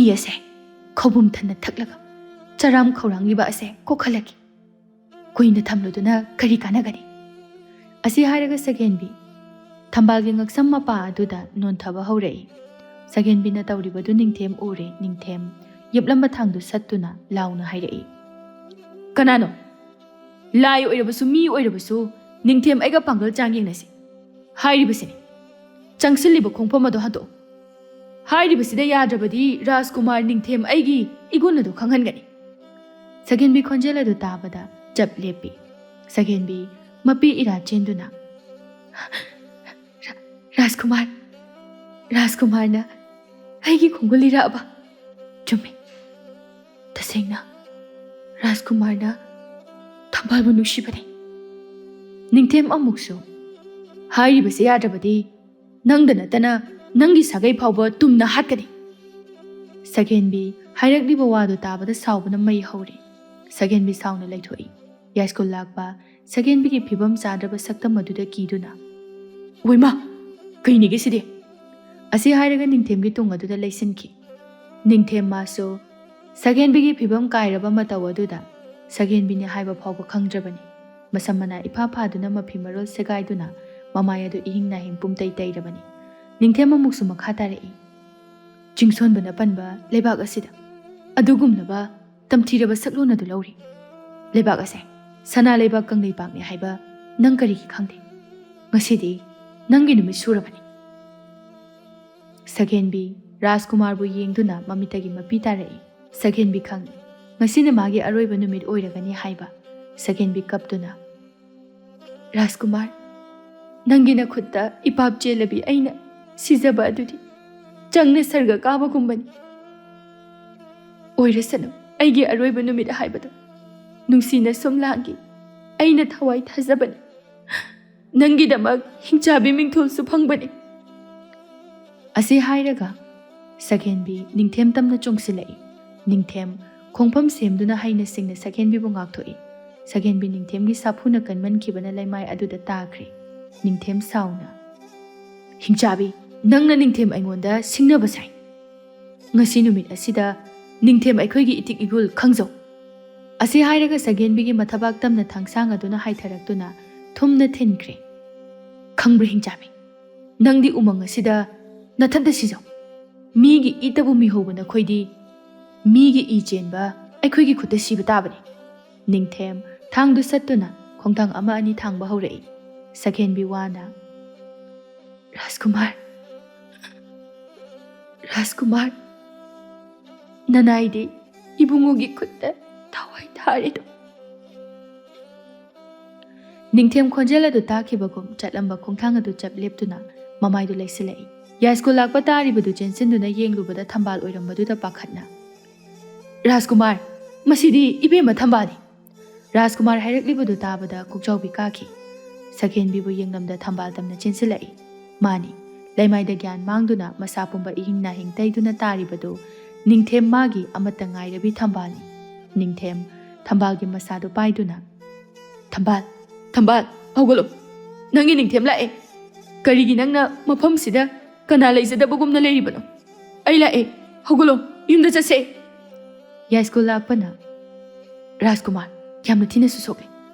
"ꯏ ꯑꯁꯦ ꯈꯧꯕꯨꯝ ꯊꯟꯅ ꯊꯛꯂꯒ ꯆꯔꯥꯝ ꯈꯧꯔꯥꯡꯂꯤꯕ ꯑꯁꯦ ꯀꯣꯛꯍꯜꯂꯒꯦ꯫ ꯀꯨꯏꯅ ꯊꯝꯂꯨꯗꯨꯅ ꯀꯔꯤ ꯀꯥꯟꯅꯒꯅꯤ?" ꯑꯁꯤ ꯍꯥꯏꯔꯒ ꯁꯛꯍꯦꯟꯕꯤ ꯊꯝꯕꯥꯜꯒꯤ ꯉꯛꯁꯝ ꯃꯄꯥ ꯑꯗꯨꯗ ꯅꯣꯟꯊꯕ ꯍꯧꯔꯛꯏ꯫ ꯁꯛꯍꯦꯟꯕꯤꯅ ꯇꯧꯔꯤꯕꯗꯨ ꯅꯤꯡꯊꯦꯝ ꯎꯔꯦ꯫ ꯅꯤꯡꯊꯦꯝ ꯌꯦꯞꯂꯝꯕ ꯊꯥꯡꯗꯨ ꯁꯠꯇꯨꯅ ꯂꯥꯎꯅ ꯍꯥꯏꯔꯛꯏ, "ꯀꯅꯥꯅꯣ? ꯂꯥꯏ ꯑꯣꯏꯔꯕꯁꯨ ꯃꯤ ꯑꯣꯏꯔꯕꯁꯨ ꯅꯤꯡꯊꯦꯝ ꯑꯩꯒ ꯄꯥꯡꯒꯜ ꯆꯥꯡ ꯌꯦꯡꯅꯁꯤ ꯍꯥꯏꯔꯤꯕꯁꯤꯅꯤ꯫ ꯆꯪꯁꯤꯜꯂꯤꯕ ꯈꯣꯡꯐꯝ ꯑꯗꯨ ꯍꯟꯗꯣꯛꯎ꯫ ꯍꯥꯏꯔꯤꯕꯁꯤꯗ ꯌꯥꯗ꯭ꯔꯕꯗꯤ ꯔꯥꯖꯀꯨꯃꯥꯔ ꯅꯤꯡꯊꯦꯝ ꯑꯩꯒꯤ ꯏꯒꯨꯟ ꯑꯗꯨ ꯈꯪꯍꯟꯒꯅꯤ!" ꯁꯛꯍꯦꯟꯕꯤ ꯈꯣꯟꯖꯦꯜ ꯑꯗꯨ ꯇꯥꯕꯗ ꯆꯞ ꯂꯦꯞꯄꯤ꯫ ꯁꯛꯍꯦꯟꯕꯤ ꯃꯄꯤ ꯏꯔꯥ ꯆꯦꯟꯗꯨꯅ, "ꯔꯥ-, ꯔꯥꯖꯀꯨꯃꯥꯔ, ꯔꯥꯖꯀꯨꯃꯥꯔꯅ ꯑꯩꯒꯤ ꯈꯣꯡꯒꯨꯜ ꯂꯤꯔꯛꯑꯕ? ꯆꯨꯝꯃꯤ꯫ ꯇꯁꯦꯡꯅ ꯔꯥꯖꯀꯨꯃꯥꯔꯅ ꯊꯝꯕꯥꯜꯕꯨ ꯅꯨꯡꯁꯤꯕꯅꯤ!" ꯅꯤꯡꯊꯦꯝ ꯑꯃꯨꯛꯁꯨ, "ꯍꯥꯏꯔꯤꯕꯁꯤ ꯌꯥꯗ꯭ꯔꯕꯗꯤ ꯅꯪꯗ ꯅꯠꯇꯅ ꯅꯪꯒꯤ ꯁꯥꯒꯩ ꯐꯥꯎꯕ ꯇꯨꯝꯅ ꯍꯥꯠꯀꯅꯤ!" ꯁꯛꯍꯦꯟꯕꯤ ꯍꯥꯏꯔꯛꯂꯤꯕ ꯋꯥꯗꯨ ꯇꯥꯕꯗ ꯁꯥꯎꯕꯅ ꯃꯩ ꯍꯧꯔꯤ꯫ ꯁꯛꯍꯦꯟꯕꯤ ꯁꯥꯎꯅ ꯂꯩꯊꯣꯛꯏ꯫ ꯌꯥꯏꯁ꯭ꯀꯨꯜ ꯂꯥꯛꯄ ꯁꯛꯍꯦꯟꯕꯤꯒꯤ ꯐꯤꯕꯝ ꯆꯥꯗ꯭ꯔꯕ ꯁꯛꯇꯝ ꯑꯗꯨꯗ ꯀꯤꯗꯨꯅ, "ꯑꯣꯏꯃꯥ, "ꯀꯩꯅꯤꯒꯦ ꯁꯤꯗꯤ?" ꯑꯁꯤ ꯍꯥꯏꯔꯒ ꯅꯤꯡꯊꯦꯝꯒꯤ ꯇꯨꯡ ꯑꯗꯨꯗ ꯂꯩꯁꯤꯟꯈꯤ꯫ ꯅꯤꯡꯊꯦꯝ ꯃꯥꯁꯨ ꯁꯛꯍꯦꯟꯕꯤꯒꯤ ꯐꯤꯕꯝ ꯀꯥꯏꯔꯕ ꯃꯇꯧ ꯑꯗꯨꯗ ꯁꯛꯍꯦꯟꯕꯤꯅꯤ ꯍꯥꯏꯕ ꯐꯥꯎꯕ ꯈꯪꯗ꯭ꯔꯕꯅꯤ꯫ ꯃꯁꯝ ꯃꯅꯥ ꯏꯐꯥ ꯐꯥꯗꯨꯅ ꯃꯐꯤ ꯃꯔꯣꯜ ꯁꯦꯒꯥꯏꯗꯨꯅ ꯃꯃꯥꯏ ꯑꯗꯨ ꯏꯍꯤꯡ ꯅꯥꯍꯤꯡ ꯄꯨꯝꯇꯩ ꯇꯩꯔꯕꯅꯤ꯫ ꯅꯤꯡꯊꯦꯝ ꯑꯃꯨꯛꯁꯨ ꯃꯈꯥ ꯇꯥꯔꯛꯏ, "ꯆꯤꯡꯁꯣꯟꯕꯅ ꯄꯟꯕ ꯂꯩꯕꯥꯛ ꯑꯁꯤꯗ ꯑꯗꯨꯒꯨꯝꯂꯕ ꯇꯝꯊꯤꯔꯕ ꯁꯛꯂꯣꯟ ꯑꯗꯨ ꯂꯧꯔꯤ꯫ ꯂꯩꯕꯥꯛ ꯑꯁꯦ ꯁꯅꯥ ꯂꯩꯕꯥꯛ ꯀꯪꯂꯩꯄꯥꯛꯅꯤ ꯍꯥꯏꯕ ꯅꯪ ꯀꯔꯤꯒꯤ ꯈꯪꯗꯦ? ꯉꯁꯤꯗꯤ ꯅꯪꯒꯤ ꯅꯨꯃꯤꯠ ꯁꯨꯔꯕꯅꯤ꯫" ꯁꯛꯍꯦꯟꯕꯤ ꯔꯥꯖꯀꯨꯃꯥꯔꯕꯨ ꯌꯦꯡꯗꯨꯅ ꯃꯃꯤꯠꯇꯒꯤ ꯃꯄꯤ ꯇꯥꯔꯛꯏ꯫ ꯁꯛꯍꯦꯟꯕꯤ ꯈꯪꯏ, ꯉꯁꯤꯅ ꯃꯥꯒꯤ ꯑꯔꯣꯏꯕ ꯅꯨꯃꯤꯠ ꯑꯣꯏꯔꯒꯅꯤ ꯍꯥꯏꯕ꯫ ꯁꯛꯍꯦꯟꯕꯤ ꯀꯞꯇꯨꯅ, "ꯔꯥꯖꯀꯨꯃꯥꯔ, ꯅꯪꯒꯤ ꯅꯈꯨꯠꯇ ꯏꯄꯥꯞ ꯆꯦꯜꯂꯕꯤ ꯑꯩꯅ ꯁꯤꯖꯕ ꯑꯗꯨꯗꯤ ꯆꯪꯅ ꯁꯔꯒ ꯀꯥꯕꯒꯨꯝꯕꯅꯤ꯫ ꯑꯣꯏꯔꯁꯅꯨ, ꯑꯩꯒꯤ ꯑꯔꯣꯏꯕ ꯅꯨꯃꯤꯠ ꯍꯥꯏꯕꯗꯣ ꯅꯨꯡꯁꯤꯅ ꯁꯨꯝ ꯂꯥꯡꯈꯤ꯫ ꯑꯩꯅ ꯊꯋꯥꯏ ꯊꯥꯖꯕꯅꯤ꯫ ꯅꯪꯒꯤꯗꯃꯛ ꯍꯤꯡꯆꯥꯕꯤ ꯃꯤꯡꯊꯣꯜꯁꯨ ꯐꯪꯕꯅꯤ꯫" ꯑꯁꯤ ꯍꯥꯏꯔꯒ ꯁꯛꯍꯦꯟꯕꯤ ꯅꯤꯡꯊꯦꯝ ꯇꯝꯅ ꯆꯣꯡꯁꯤꯜꯂꯛꯏ꯫ ꯅꯤꯡꯊꯦꯝ ꯈꯣꯡꯐꯝ ꯁꯦꯝꯗꯨꯅ ꯍꯩꯅ ꯁꯤꯡꯅ ꯁꯛꯍꯦꯟꯕꯤꯕꯨ ꯉꯥꯛꯊꯣꯛꯏ꯫ ꯁꯛꯍꯦꯟꯕꯤ ꯅꯤꯡꯊꯦꯝꯒꯤ ꯁꯥꯐꯨꯅ ꯀꯟꯃꯟꯈꯤꯕꯅ ꯂꯩꯃꯥꯏ ꯑꯗꯨꯗ ꯇꯥꯈ꯭ꯔꯦ꯫ ꯅꯤꯡꯊꯦꯝ ꯁꯥꯎꯅ, "ꯍꯤꯡꯆꯥꯕꯤ, ꯅꯪꯅ ꯅꯤꯡꯊꯦꯝ ꯑꯩꯉꯣꯟꯗ ꯁꯤꯡꯅꯕ ꯁꯥꯏ꯫ ꯉꯁꯤ ꯅꯨꯃꯤꯠ ꯑꯁꯤꯗ ꯅꯤꯡꯊꯦꯝ ꯑꯩꯈꯣꯏꯒꯤ ꯏꯇꯤꯛ ꯏꯒꯨꯜ ꯈꯪꯖꯧ꯫" ꯑꯁꯤ ꯍꯥꯏꯔꯒ ꯁꯛꯍꯦꯟꯕꯤꯒꯤ ꯃꯊꯕꯥꯛ ꯇꯝꯅ ꯊꯥꯡꯁꯥꯡ ꯑꯗꯨꯅ ꯍꯥꯏꯊꯔꯛꯇꯨꯅ ꯊꯨꯝꯅ ꯊꯤꯟꯈ꯭ꯔꯦ꯫ "ꯈꯪꯕ꯭ꯔꯥ ꯍꯤꯡꯆꯥꯕꯤ, ꯅꯪꯗꯤ ꯎꯃꯪ ꯑꯁꯤꯗ ꯅꯊꯟꯇ ꯁꯤꯖꯧ꯫ ꯃꯤꯒꯤ ꯏꯇꯕꯨ ꯃꯤꯍꯧꯕ ꯅꯈꯣꯏꯗꯤ ꯃꯤꯒꯤ ꯏ ꯆꯦꯟꯕ ꯑꯩꯈꯣꯏꯒꯤ ꯈꯨꯠꯇ ꯁꯤꯕ ꯇꯥꯕꯅꯤ꯫" ꯅꯤꯡꯊꯦꯝ ꯊꯥꯡꯗꯨ ꯁꯠꯇꯨꯅ ꯈꯣꯡꯊꯥꯡ ꯑꯃ ꯑꯅꯤ ꯊꯥꯡꯕ ꯍꯧꯔꯛꯏ꯫ ꯁꯛꯍꯦꯟꯕꯤ ꯋꯥꯅ, "ꯔꯥꯖꯀꯨꯃꯥꯔ, ꯔꯥꯖꯀꯨꯃꯥꯔ, ꯅꯅꯥꯏꯗꯤ ꯏꯕꯨꯡꯉꯣꯒꯤ ꯈꯨꯠꯇ ꯊꯋꯥꯏ ꯊꯥꯔꯦꯗꯣ꯫" ꯅꯤꯡꯊꯦꯝ ꯈꯣꯟꯖꯦꯜ ꯑꯗꯨ ꯇꯥꯈꯤꯕꯒꯨꯝ ꯆꯠꯂꯝꯕ ꯈꯣꯡꯊꯥꯡ ꯑꯗꯨ ꯆꯞ ꯂꯦꯞꯇꯨꯅ ꯃꯃꯥꯏꯗꯨ ꯂꯩꯁꯤꯜꯂꯛꯏ꯫ ꯌꯥꯏꯁ꯭ꯀꯨꯜ ꯂꯥꯛꯄ ꯇꯥꯔꯤꯕꯗꯨ ꯆꯦꯟꯁꯤꯟꯗꯨꯅ ꯌꯦꯡꯂꯨꯕꯗ ꯊꯝꯕꯥꯜ ꯑꯣꯏꯔꯝꯕꯗꯨꯗ ꯄꯥꯈꯠꯅ, "ꯔꯥꯖꯀꯨꯃꯥꯔ, ꯃꯁꯤꯗꯤ ꯏꯕꯦꯝꯃ ꯊꯝꯕꯥꯜꯅꯤ꯫" ꯔꯥꯖꯀꯨꯃꯥꯔ ꯍꯥꯏꯔꯛꯂꯤꯕꯗꯨ ꯇꯥꯕꯗ ꯀꯣꯛꯆꯥꯎꯕꯤ ꯀꯥꯈꯤ꯫ ꯁꯛꯍꯦꯟꯕꯤꯕꯨ ꯌꯦꯡꯂꯝꯗ ꯊꯝꯕꯥꯜ ꯇꯝꯅ ꯆꯦꯟꯁꯤꯜꯂꯛꯏ꯫ ꯃꯥꯅꯤ, ꯂꯩꯃꯥꯏꯗ ꯒ꯭ꯌꯥꯟ ꯃꯥꯡꯗꯨꯅ ꯃꯁꯥ ꯄꯨꯝꯕ ꯏꯍꯤꯡ ꯅꯥꯍꯤꯡ ꯇꯩꯗꯨꯅ ꯇꯥꯔꯤꯕꯗꯨ ꯅꯤꯡꯊꯦꯝ ꯃꯥꯒꯤ ꯑꯃꯠꯇ ꯉꯥꯏꯔꯕꯤ ꯊꯝꯕꯥꯜꯅꯤ꯫ ꯅꯤꯡꯊꯦꯝ ꯊꯝꯕꯥꯜꯒꯤ ꯃꯁꯥꯗꯨ ꯄꯥꯏꯗꯨꯅ, "ꯊꯝꯕꯥꯜ, ꯊꯝꯕꯥꯜ, ꯍꯧꯒꯠꯂꯣ꯫ ꯅꯪꯒꯤ ꯅꯤꯡꯊꯦꯝ ꯂꯥꯛꯑꯦ꯫ "ꯀꯔꯤꯒꯤ ꯅꯪꯅ ꯃꯐꯝꯁꯤꯗ ꯀꯅꯥ ꯂꯩꯖꯗꯕꯒꯨꯝꯅ ꯂꯩꯔꯤꯕꯅꯣ? ꯑꯩ ꯂꯥꯛꯑꯦ, ꯍꯧꯒꯠꯂꯣ, ꯌꯨꯝꯗ ꯆꯠꯁꯦ!" ꯌꯥꯏꯁ꯭ꯀꯨꯜ ꯂꯥꯛꯄꯅ, "ꯔꯥꯖꯀꯨꯃꯥꯔ, ꯌꯥꯝꯅ ꯊꯤꯅꯁꯨ ꯁꯣꯛꯂꯦ꯫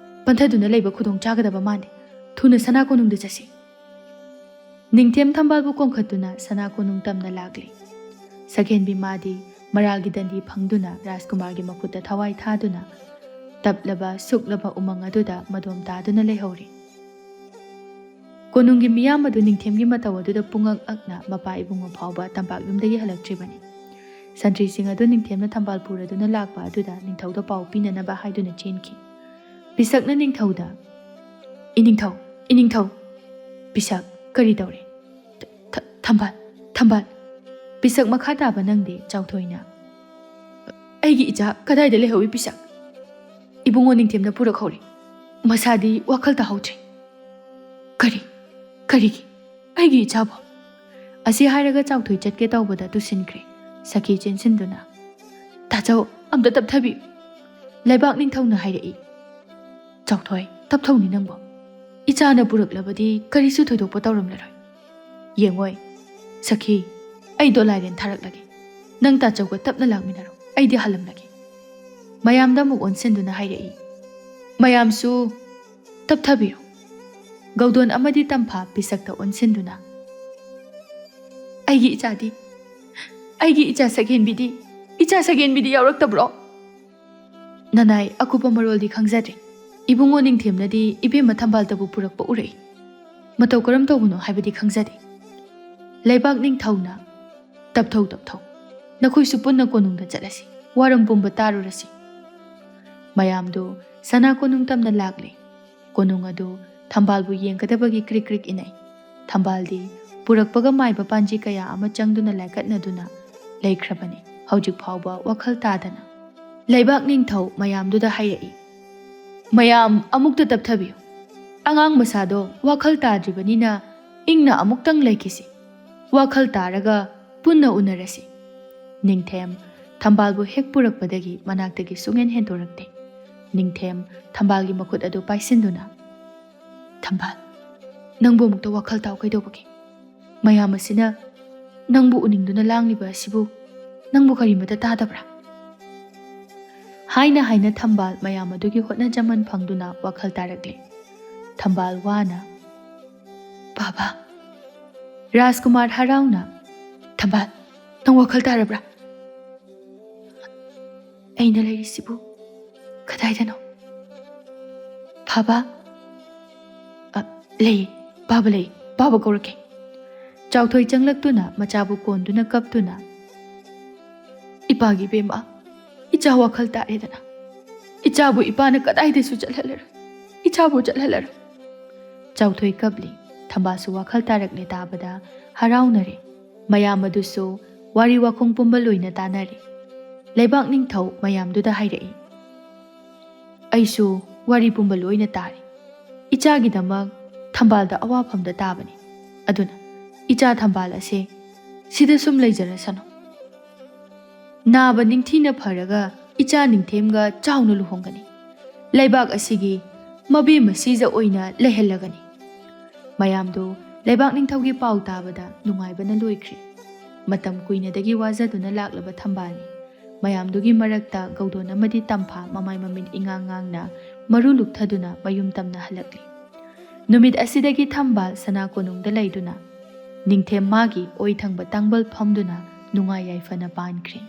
ꯄꯟꯊꯗꯨꯅ ꯂꯩꯕ ꯈꯨꯗꯣꯡ ꯆꯥꯒꯗꯕ ꯃꯥꯟꯗꯦ꯫ ꯊꯨꯅ ꯁꯅꯥ ꯀꯣꯅꯨꯡꯗ ꯆꯠꯁꯤ!" ꯅꯤꯡꯊꯦꯝ ꯊꯝꯕꯥꯜꯕꯨ ꯀꯣꯟꯈꯠꯇꯨꯅ ꯁꯅꯥ ꯀꯣꯅꯨꯡ ꯇꯝꯅ ꯂꯥꯛꯂꯤ꯫ ꯁꯛꯍꯦꯟꯕꯤ ꯃꯥꯗꯤ ꯃꯔꯥꯜꯒꯤ ꯗꯟꯗꯤ ꯐꯪꯗꯨꯅ ꯔꯥꯖꯀꯨꯃꯥꯔꯒꯤ ꯃꯈꯨꯠꯇ ꯊꯋꯥꯏ ꯊꯥꯗꯨꯅ ꯇꯞꯂꯕ ꯁꯨꯛꯂꯕ ꯎꯃꯪ ꯑꯗꯨꯗ ꯃꯗꯣꯝ ꯇꯥꯗꯨꯅ ꯂꯩꯍꯧꯔꯤ꯫ ꯀꯣꯅꯨꯡꯒꯤ ꯃꯤꯌꯥꯝ ꯑꯗꯨ ꯅꯤꯡꯊꯦꯝꯒꯤ ꯃꯇꯧ ꯑꯗꯨꯗ ꯄꯨꯡꯉꯛ ꯑꯛꯅ ꯃꯄꯥ ꯏꯕꯨꯡꯉꯣ ꯐꯥꯎꯕ ꯇꯝꯄꯥꯛ ꯌꯨꯝꯗꯒꯤ ꯍꯜꯂꯛꯇ꯭ꯔꯤꯕꯅꯤ꯫ ꯁꯟꯇ꯭ꯔꯤꯁꯤꯡ ꯑꯗꯨ ꯅꯤꯡꯊꯦꯝꯅ ꯊꯝꯕꯥꯜ ꯄꯨꯔꯗꯨꯅ ꯂꯥꯛꯄ ꯑꯗꯨꯗ ꯅꯤꯡꯊꯧꯗ ꯄꯥꯎ ꯄꯤꯅꯅꯕ ꯍꯥꯏꯗꯨꯅ ꯆꯦꯟꯈꯤ꯫ ꯄꯤꯁꯛꯅ ꯅꯤꯡꯊꯧꯗ, "ꯏꯅꯤꯡꯊꯧ, ꯏꯅꯤꯡꯊꯧ!" "ꯄꯤꯁꯛ, ꯀꯔꯤ ꯇꯧꯔꯦ?" "ꯊ-, ꯊ-, ꯊꯝꯕꯥꯜ, ꯊꯝꯕꯥꯜ!" "ꯄꯤꯁꯛ ꯃꯈꯥ ꯇꯥꯕ ꯅꯪꯗꯤ?" ꯆꯥꯎꯊꯣꯏꯅ꯫ "ꯑꯩꯒꯤ ꯏꯆꯥ ꯀꯗꯥꯏꯗ ꯂꯩꯍꯧꯏ ꯄꯤꯁꯛ?" "ꯏꯕꯨꯡꯉꯣ ꯅꯤꯡꯊꯦꯝꯅ ꯄꯨꯔꯛꯍꯧꯔꯦ꯫ ꯃꯁꯥꯗꯤ ꯋꯥꯈꯜ ꯇꯥꯍꯧꯗ꯭ꯔꯦ꯫" "ꯀꯔꯤ? ꯀꯔꯤꯒꯤ? ꯑꯩꯒꯤ ꯏꯆꯥꯕꯨ?" ꯑꯁꯤ ꯍꯥꯏꯔꯒ ꯆꯥꯎꯊꯣꯏ ꯆꯠꯀꯦ ꯇꯧꯕꯗ ꯇꯨꯁꯤꯟꯈ꯭ꯔꯦ꯫ ꯁꯈꯤ ꯆꯦꯟꯁꯤꯟꯗꯨꯅ, "ꯇꯥꯆꯧ, ꯑꯝꯇ ꯇꯞꯊꯕꯤꯌꯨ꯫ ꯂꯩꯕꯥꯛ ꯅꯤꯡꯊꯧꯅ ꯍꯥꯏꯔꯛꯏ꯫" "ꯆꯥꯎꯊꯣꯏ, ꯇꯞꯊꯧꯅꯦ ꯅꯪꯕꯣ꯫ ꯏꯆꯥꯅ ꯄꯨꯔꯛꯂꯕꯗꯤ ꯀꯔꯤꯁꯨ ꯊꯣꯏꯗꯣꯛꯄ ꯇꯧꯔꯝꯂꯔꯣꯏ꯫ ꯌꯦꯡꯉꯣꯏ, ꯁꯈꯤ, ꯑꯩ ꯗꯣꯂꯥꯏꯔꯦꯟ ꯊꯥꯔꯛꯂꯒꯦ꯫ ꯅꯪ ꯇꯥꯆꯧꯒ ꯇꯞꯅ ꯂꯥꯛꯃꯤꯟꯅꯔꯣ, ꯑꯩꯗꯤ ꯍꯜꯂꯝꯂꯒꯦ꯫" ꯃꯌꯥꯝꯗ ꯑꯃꯨꯛ ꯑꯣꯟꯁꯤꯟꯗꯨꯅ ꯍꯥꯏꯔꯛꯏ, "ꯃꯌꯥꯝꯁꯨ ꯇꯞꯊꯕꯤꯔꯣ꯫" ꯒꯧꯗꯣꯟ ꯑꯃꯗꯤ ꯇꯝꯐꯥ ꯄꯤꯁꯛꯇ ꯑꯣꯟꯁꯤꯟꯗꯨꯅ, "ꯑꯩꯒꯤ ꯏꯆꯥꯗꯤ, ꯑꯩꯒꯤ ꯏꯆꯥ ꯁꯛꯍꯦꯟꯕꯤꯗꯤ, ꯏꯆꯥ ꯁꯛꯍꯦꯟꯕꯤꯗꯤ ꯌꯥꯎꯔꯛꯇꯕ꯭ꯔꯣ?" "ꯅꯅꯥꯏ, ꯑꯀꯨꯞꯄ ꯃꯔꯣꯜꯗꯤ ꯈꯪꯖꯗ꯭ꯔꯦ꯫ ꯏꯕꯨꯡꯉꯣ ꯅꯤꯡꯊꯦꯝꯅꯗꯤ ꯏꯕꯦꯝꯃ ꯊꯝꯕꯥꯜꯇꯕꯨ ꯄꯨꯔꯛꯄ ꯎꯔꯛꯏ꯫ ꯃꯇꯧ ꯀꯔꯝ ꯇꯧꯕꯅꯣ ꯍꯥꯏꯕꯗꯤ ꯈꯪꯖꯗꯦ꯫ ꯂꯩꯕꯥꯛ ꯅꯤꯡꯊꯧꯅ, ꯇꯞꯊꯧ, ꯇꯞꯊꯧ꯫ ꯅꯈꯣꯏꯁꯨ ꯄꯨꯟꯅ ꯀꯣꯅꯨꯡꯗ ꯆꯠꯂꯁꯤ꯫ ꯋꯥꯔꯝ ꯄꯨꯝꯕ ꯇꯥꯔꯨꯔꯁꯤ꯫" ꯃꯌꯥꯝꯗꯨ ꯁꯅꯥ ꯀꯣꯅꯨꯡ ꯇꯝꯅ ꯂꯥꯛꯂꯦ꯫ ꯀꯣꯅꯨꯡ ꯑꯗꯨ ꯊꯝꯕꯥꯜꯕꯨ ꯌꯦꯡꯒꯗꯕꯒꯤ ꯀ꯭ꯔꯤꯛ ꯀ꯭ꯔꯤꯛ ꯏꯅꯩ꯫ ꯊꯝꯕꯥꯜꯗꯤ ꯄꯨꯔꯛꯄꯒ ꯃꯥꯏꯕ ꯄꯥꯟꯖꯤ ꯀꯌꯥ ꯑꯃ ꯆꯪꯗꯨꯅ ꯂꯥꯏꯀꯠꯅꯗꯨꯅ ꯂꯩꯈ꯭ꯔꯕꯅꯤ꯫ ꯍꯧꯖꯤꯛ ꯐꯥꯎꯕ ꯋꯥꯈꯜ ꯇꯥꯗꯅ꯫ ꯂꯩꯕꯥꯛ ꯅꯤꯡꯊꯧ ꯃꯌꯥꯝꯗꯨꯗ ꯍꯥꯏꯔꯛꯏ, "ꯃꯌꯥꯝ ꯑꯃꯨꯛꯇ ꯇꯞꯊꯕꯤꯌꯨ꯫ ꯑꯉꯥꯡ ꯃꯆꯥꯗꯣ ꯋꯥꯈꯜ ꯇꯥꯗ꯭ꯔꯤꯕꯅꯤꯅ ꯏꯪꯅ ꯑꯃꯨꯛꯇꯪ ꯂꯩꯈꯤꯁꯤ꯫ ꯋꯥꯈꯜ ꯇꯥꯔꯒ ꯄꯨꯟꯅ ꯎꯅꯔꯁꯤ꯫" ꯅꯤꯡꯊꯦꯝ ꯊꯝꯕꯥꯜꯕꯨ ꯍꯦꯛ ꯄꯨꯔꯛꯄꯗꯒꯤ ꯃꯅꯥꯛꯇꯒꯤ ꯁꯨꯡꯍꯦꯟ ꯍꯦꯟꯗꯣꯔꯛꯇꯦ꯫ ꯅꯤꯡꯊꯦꯝ ꯊꯝꯕꯥꯜꯒꯤ ꯃꯈꯨꯠ ꯑꯗꯨ ꯄꯥꯏꯁꯤꯟꯗꯨꯅ, "ꯊꯝꯕꯥꯜ, ꯅꯪꯕꯨ ꯑꯃꯨꯛꯇ ꯋꯥꯈꯜ ꯇꯥꯎ ꯀꯩꯗꯧꯕꯒꯦ? ꯃꯌꯥꯝ ꯑꯁꯤꯅ ꯅꯪꯕꯨ ꯎꯅꯤꯡꯗꯨꯅ ꯂꯥꯡꯂꯤꯕ ꯑꯁꯤꯕꯨ ꯅꯪꯕꯨ ꯀꯔꯤꯃꯇ ꯇꯥꯗꯕ꯭ꯔꯥ?" ꯍꯥꯏꯅ ꯍꯥꯏꯅ ꯊꯝꯕꯥꯜ ꯃꯌꯥꯝ ꯑꯗꯨꯒꯤ ꯍꯣꯠꯅꯖꯃꯟ ꯐꯪꯗꯨꯅ ꯋꯥꯈꯜ ꯇꯥꯔꯛꯂꯦ꯫ ꯊꯝꯕꯥꯜ ꯋꯥꯅ, "ꯕꯥꯕꯥ!" ꯔꯥꯖꯀꯨꯃꯥꯔ ꯍꯔꯥꯎꯅ, "ꯊꯝꯕꯥꯜ, ꯅꯪ ꯋꯥꯈꯜ ꯇꯥꯔꯕ꯭ꯔꯥ?" "ꯑꯩꯅ ꯂꯩꯔꯤꯁꯤꯕꯨ ꯀꯗꯥꯏꯗꯅꯣ?" "ꯕꯥꯕꯥ!" "ꯑ, ꯂꯩ, ꯕꯥꯕꯥ ꯂꯩ, ꯕꯥꯕꯥ ꯀꯧꯔꯛꯀꯦ꯫" ꯆꯥꯎꯊꯣꯏ ꯆꯪꯂꯛꯇꯨꯅ ꯃꯆꯥꯕꯨ ꯀꯣꯟꯗꯨꯅ ꯀꯞꯇꯨꯅ, "ꯏꯄꯥꯒꯤ ꯏꯕꯦꯝꯃ, ꯏꯆꯥ ꯋꯥꯈꯜ ꯇꯥꯔꯦꯗꯅ꯫ ꯏꯆꯥꯕꯨ ꯏꯄꯥꯅ ꯀꯗꯥꯏꯗꯁꯨ ꯆꯠꯍꯜꯂꯔꯣꯏ꯫ ꯏꯆꯥꯕꯨ ꯆꯠꯍꯜꯂꯔꯣꯏ꯫" ꯆꯥꯎꯊꯣꯏ ꯀꯞꯂꯤ꯫ ꯊꯝꯕꯥꯜꯁꯨ ꯋꯥꯈꯜ ꯇꯥꯔꯛꯂꯦ ꯇꯥꯕꯗ ꯍꯔꯥꯎꯅꯔꯦ꯫ ꯃꯌꯥꯝ ꯑꯗꯨꯁꯨ ꯋꯥꯔꯤ ꯋꯥꯈꯣꯡ ꯄꯨꯝꯕ ꯂꯣꯏꯅ ꯇꯥꯅꯔꯦ꯫ ꯂꯩꯕꯥꯛ ꯅꯤꯡꯊꯧ ꯃꯌꯥꯝꯗꯨꯗ ꯍꯥꯏꯔꯛꯏ, "ꯑꯩꯁꯨ ꯋꯥꯔꯤ ꯄꯨꯝꯕ ꯂꯣꯏꯅ ꯇꯥꯔꯦ꯫ ꯏꯆꯥꯒꯤꯗꯃꯛ ꯊꯝꯕꯥꯜꯗ ꯑꯋꯥꯐꯝꯗ ꯇꯥꯕꯅꯤ꯫ ꯑꯗꯨꯅ ꯏꯆꯥ ꯊꯝꯕꯥꯜ ꯑꯁꯦ ꯁꯤꯗ ꯁꯨꯝ ꯂꯩꯖꯔꯁꯅꯨ꯫ ꯅꯥꯕ ꯅꯤꯡꯊꯤꯅ ꯐꯔꯒ ꯏꯆꯥ ꯅꯤꯡꯊꯦꯝꯒ ꯆꯥꯎꯅ ꯂꯨꯍꯣꯡꯒꯅꯤ꯫ ꯂꯩꯕꯥꯛ ꯑꯁꯤꯒꯤ ꯃꯕꯦꯝꯃ ꯁꯤꯖ ꯑꯣꯏꯅ ꯂꯩꯍꯜꯂꯒꯅꯤ꯫" ꯃꯌꯥꯝꯗꯨ ꯂꯩꯕꯥꯛ ꯅꯤꯡꯊꯧꯒꯤ ꯄꯥꯎ ꯇꯥꯕꯗ ꯅꯨꯡꯉꯥꯏꯕꯅ ꯂꯣꯏꯈ꯭ꯔꯦ꯫ ꯃꯇꯝ ꯀꯨꯏꯅꯗꯒꯤ ꯋꯥꯖꯗꯨꯅ ꯂꯥꯛꯂꯕ ꯊꯝꯕꯥꯜꯅꯤ꯫ ꯃꯌꯥꯝꯗꯨꯒꯤ ꯃꯔꯛꯇ ꯒꯧꯗꯣꯟ ꯑꯃꯗꯤ ꯇꯝꯐꯥ ꯃꯃꯥꯏ ꯃꯃꯤꯠ ꯏꯉꯥꯡ ꯉꯥꯡꯅ ꯃꯔꯨ ꯂꯨꯛꯊꯗꯨꯅ ꯃꯌꯨꯝ ꯇꯝꯅ ꯍꯜꯂꯛꯂꯤ꯫ ꯅꯨꯃꯤꯠ ꯑꯁꯤꯗꯒꯤ ꯊꯝꯕꯥꯜ ꯁꯅꯥ ꯀꯣꯅꯨꯡꯗ ꯂꯩꯗꯨꯅ ꯅꯤꯡꯊꯦꯝ ꯃꯥꯒꯤ ꯑꯣꯏ ꯊꯪꯕ ꯇꯥꯡꯕꯜ ꯐꯝꯗꯨꯅ ꯅꯨꯡꯉꯥꯏ ꯌꯥꯏꯐꯅ ꯄꯥꯟꯈ꯭ꯔꯦ꯫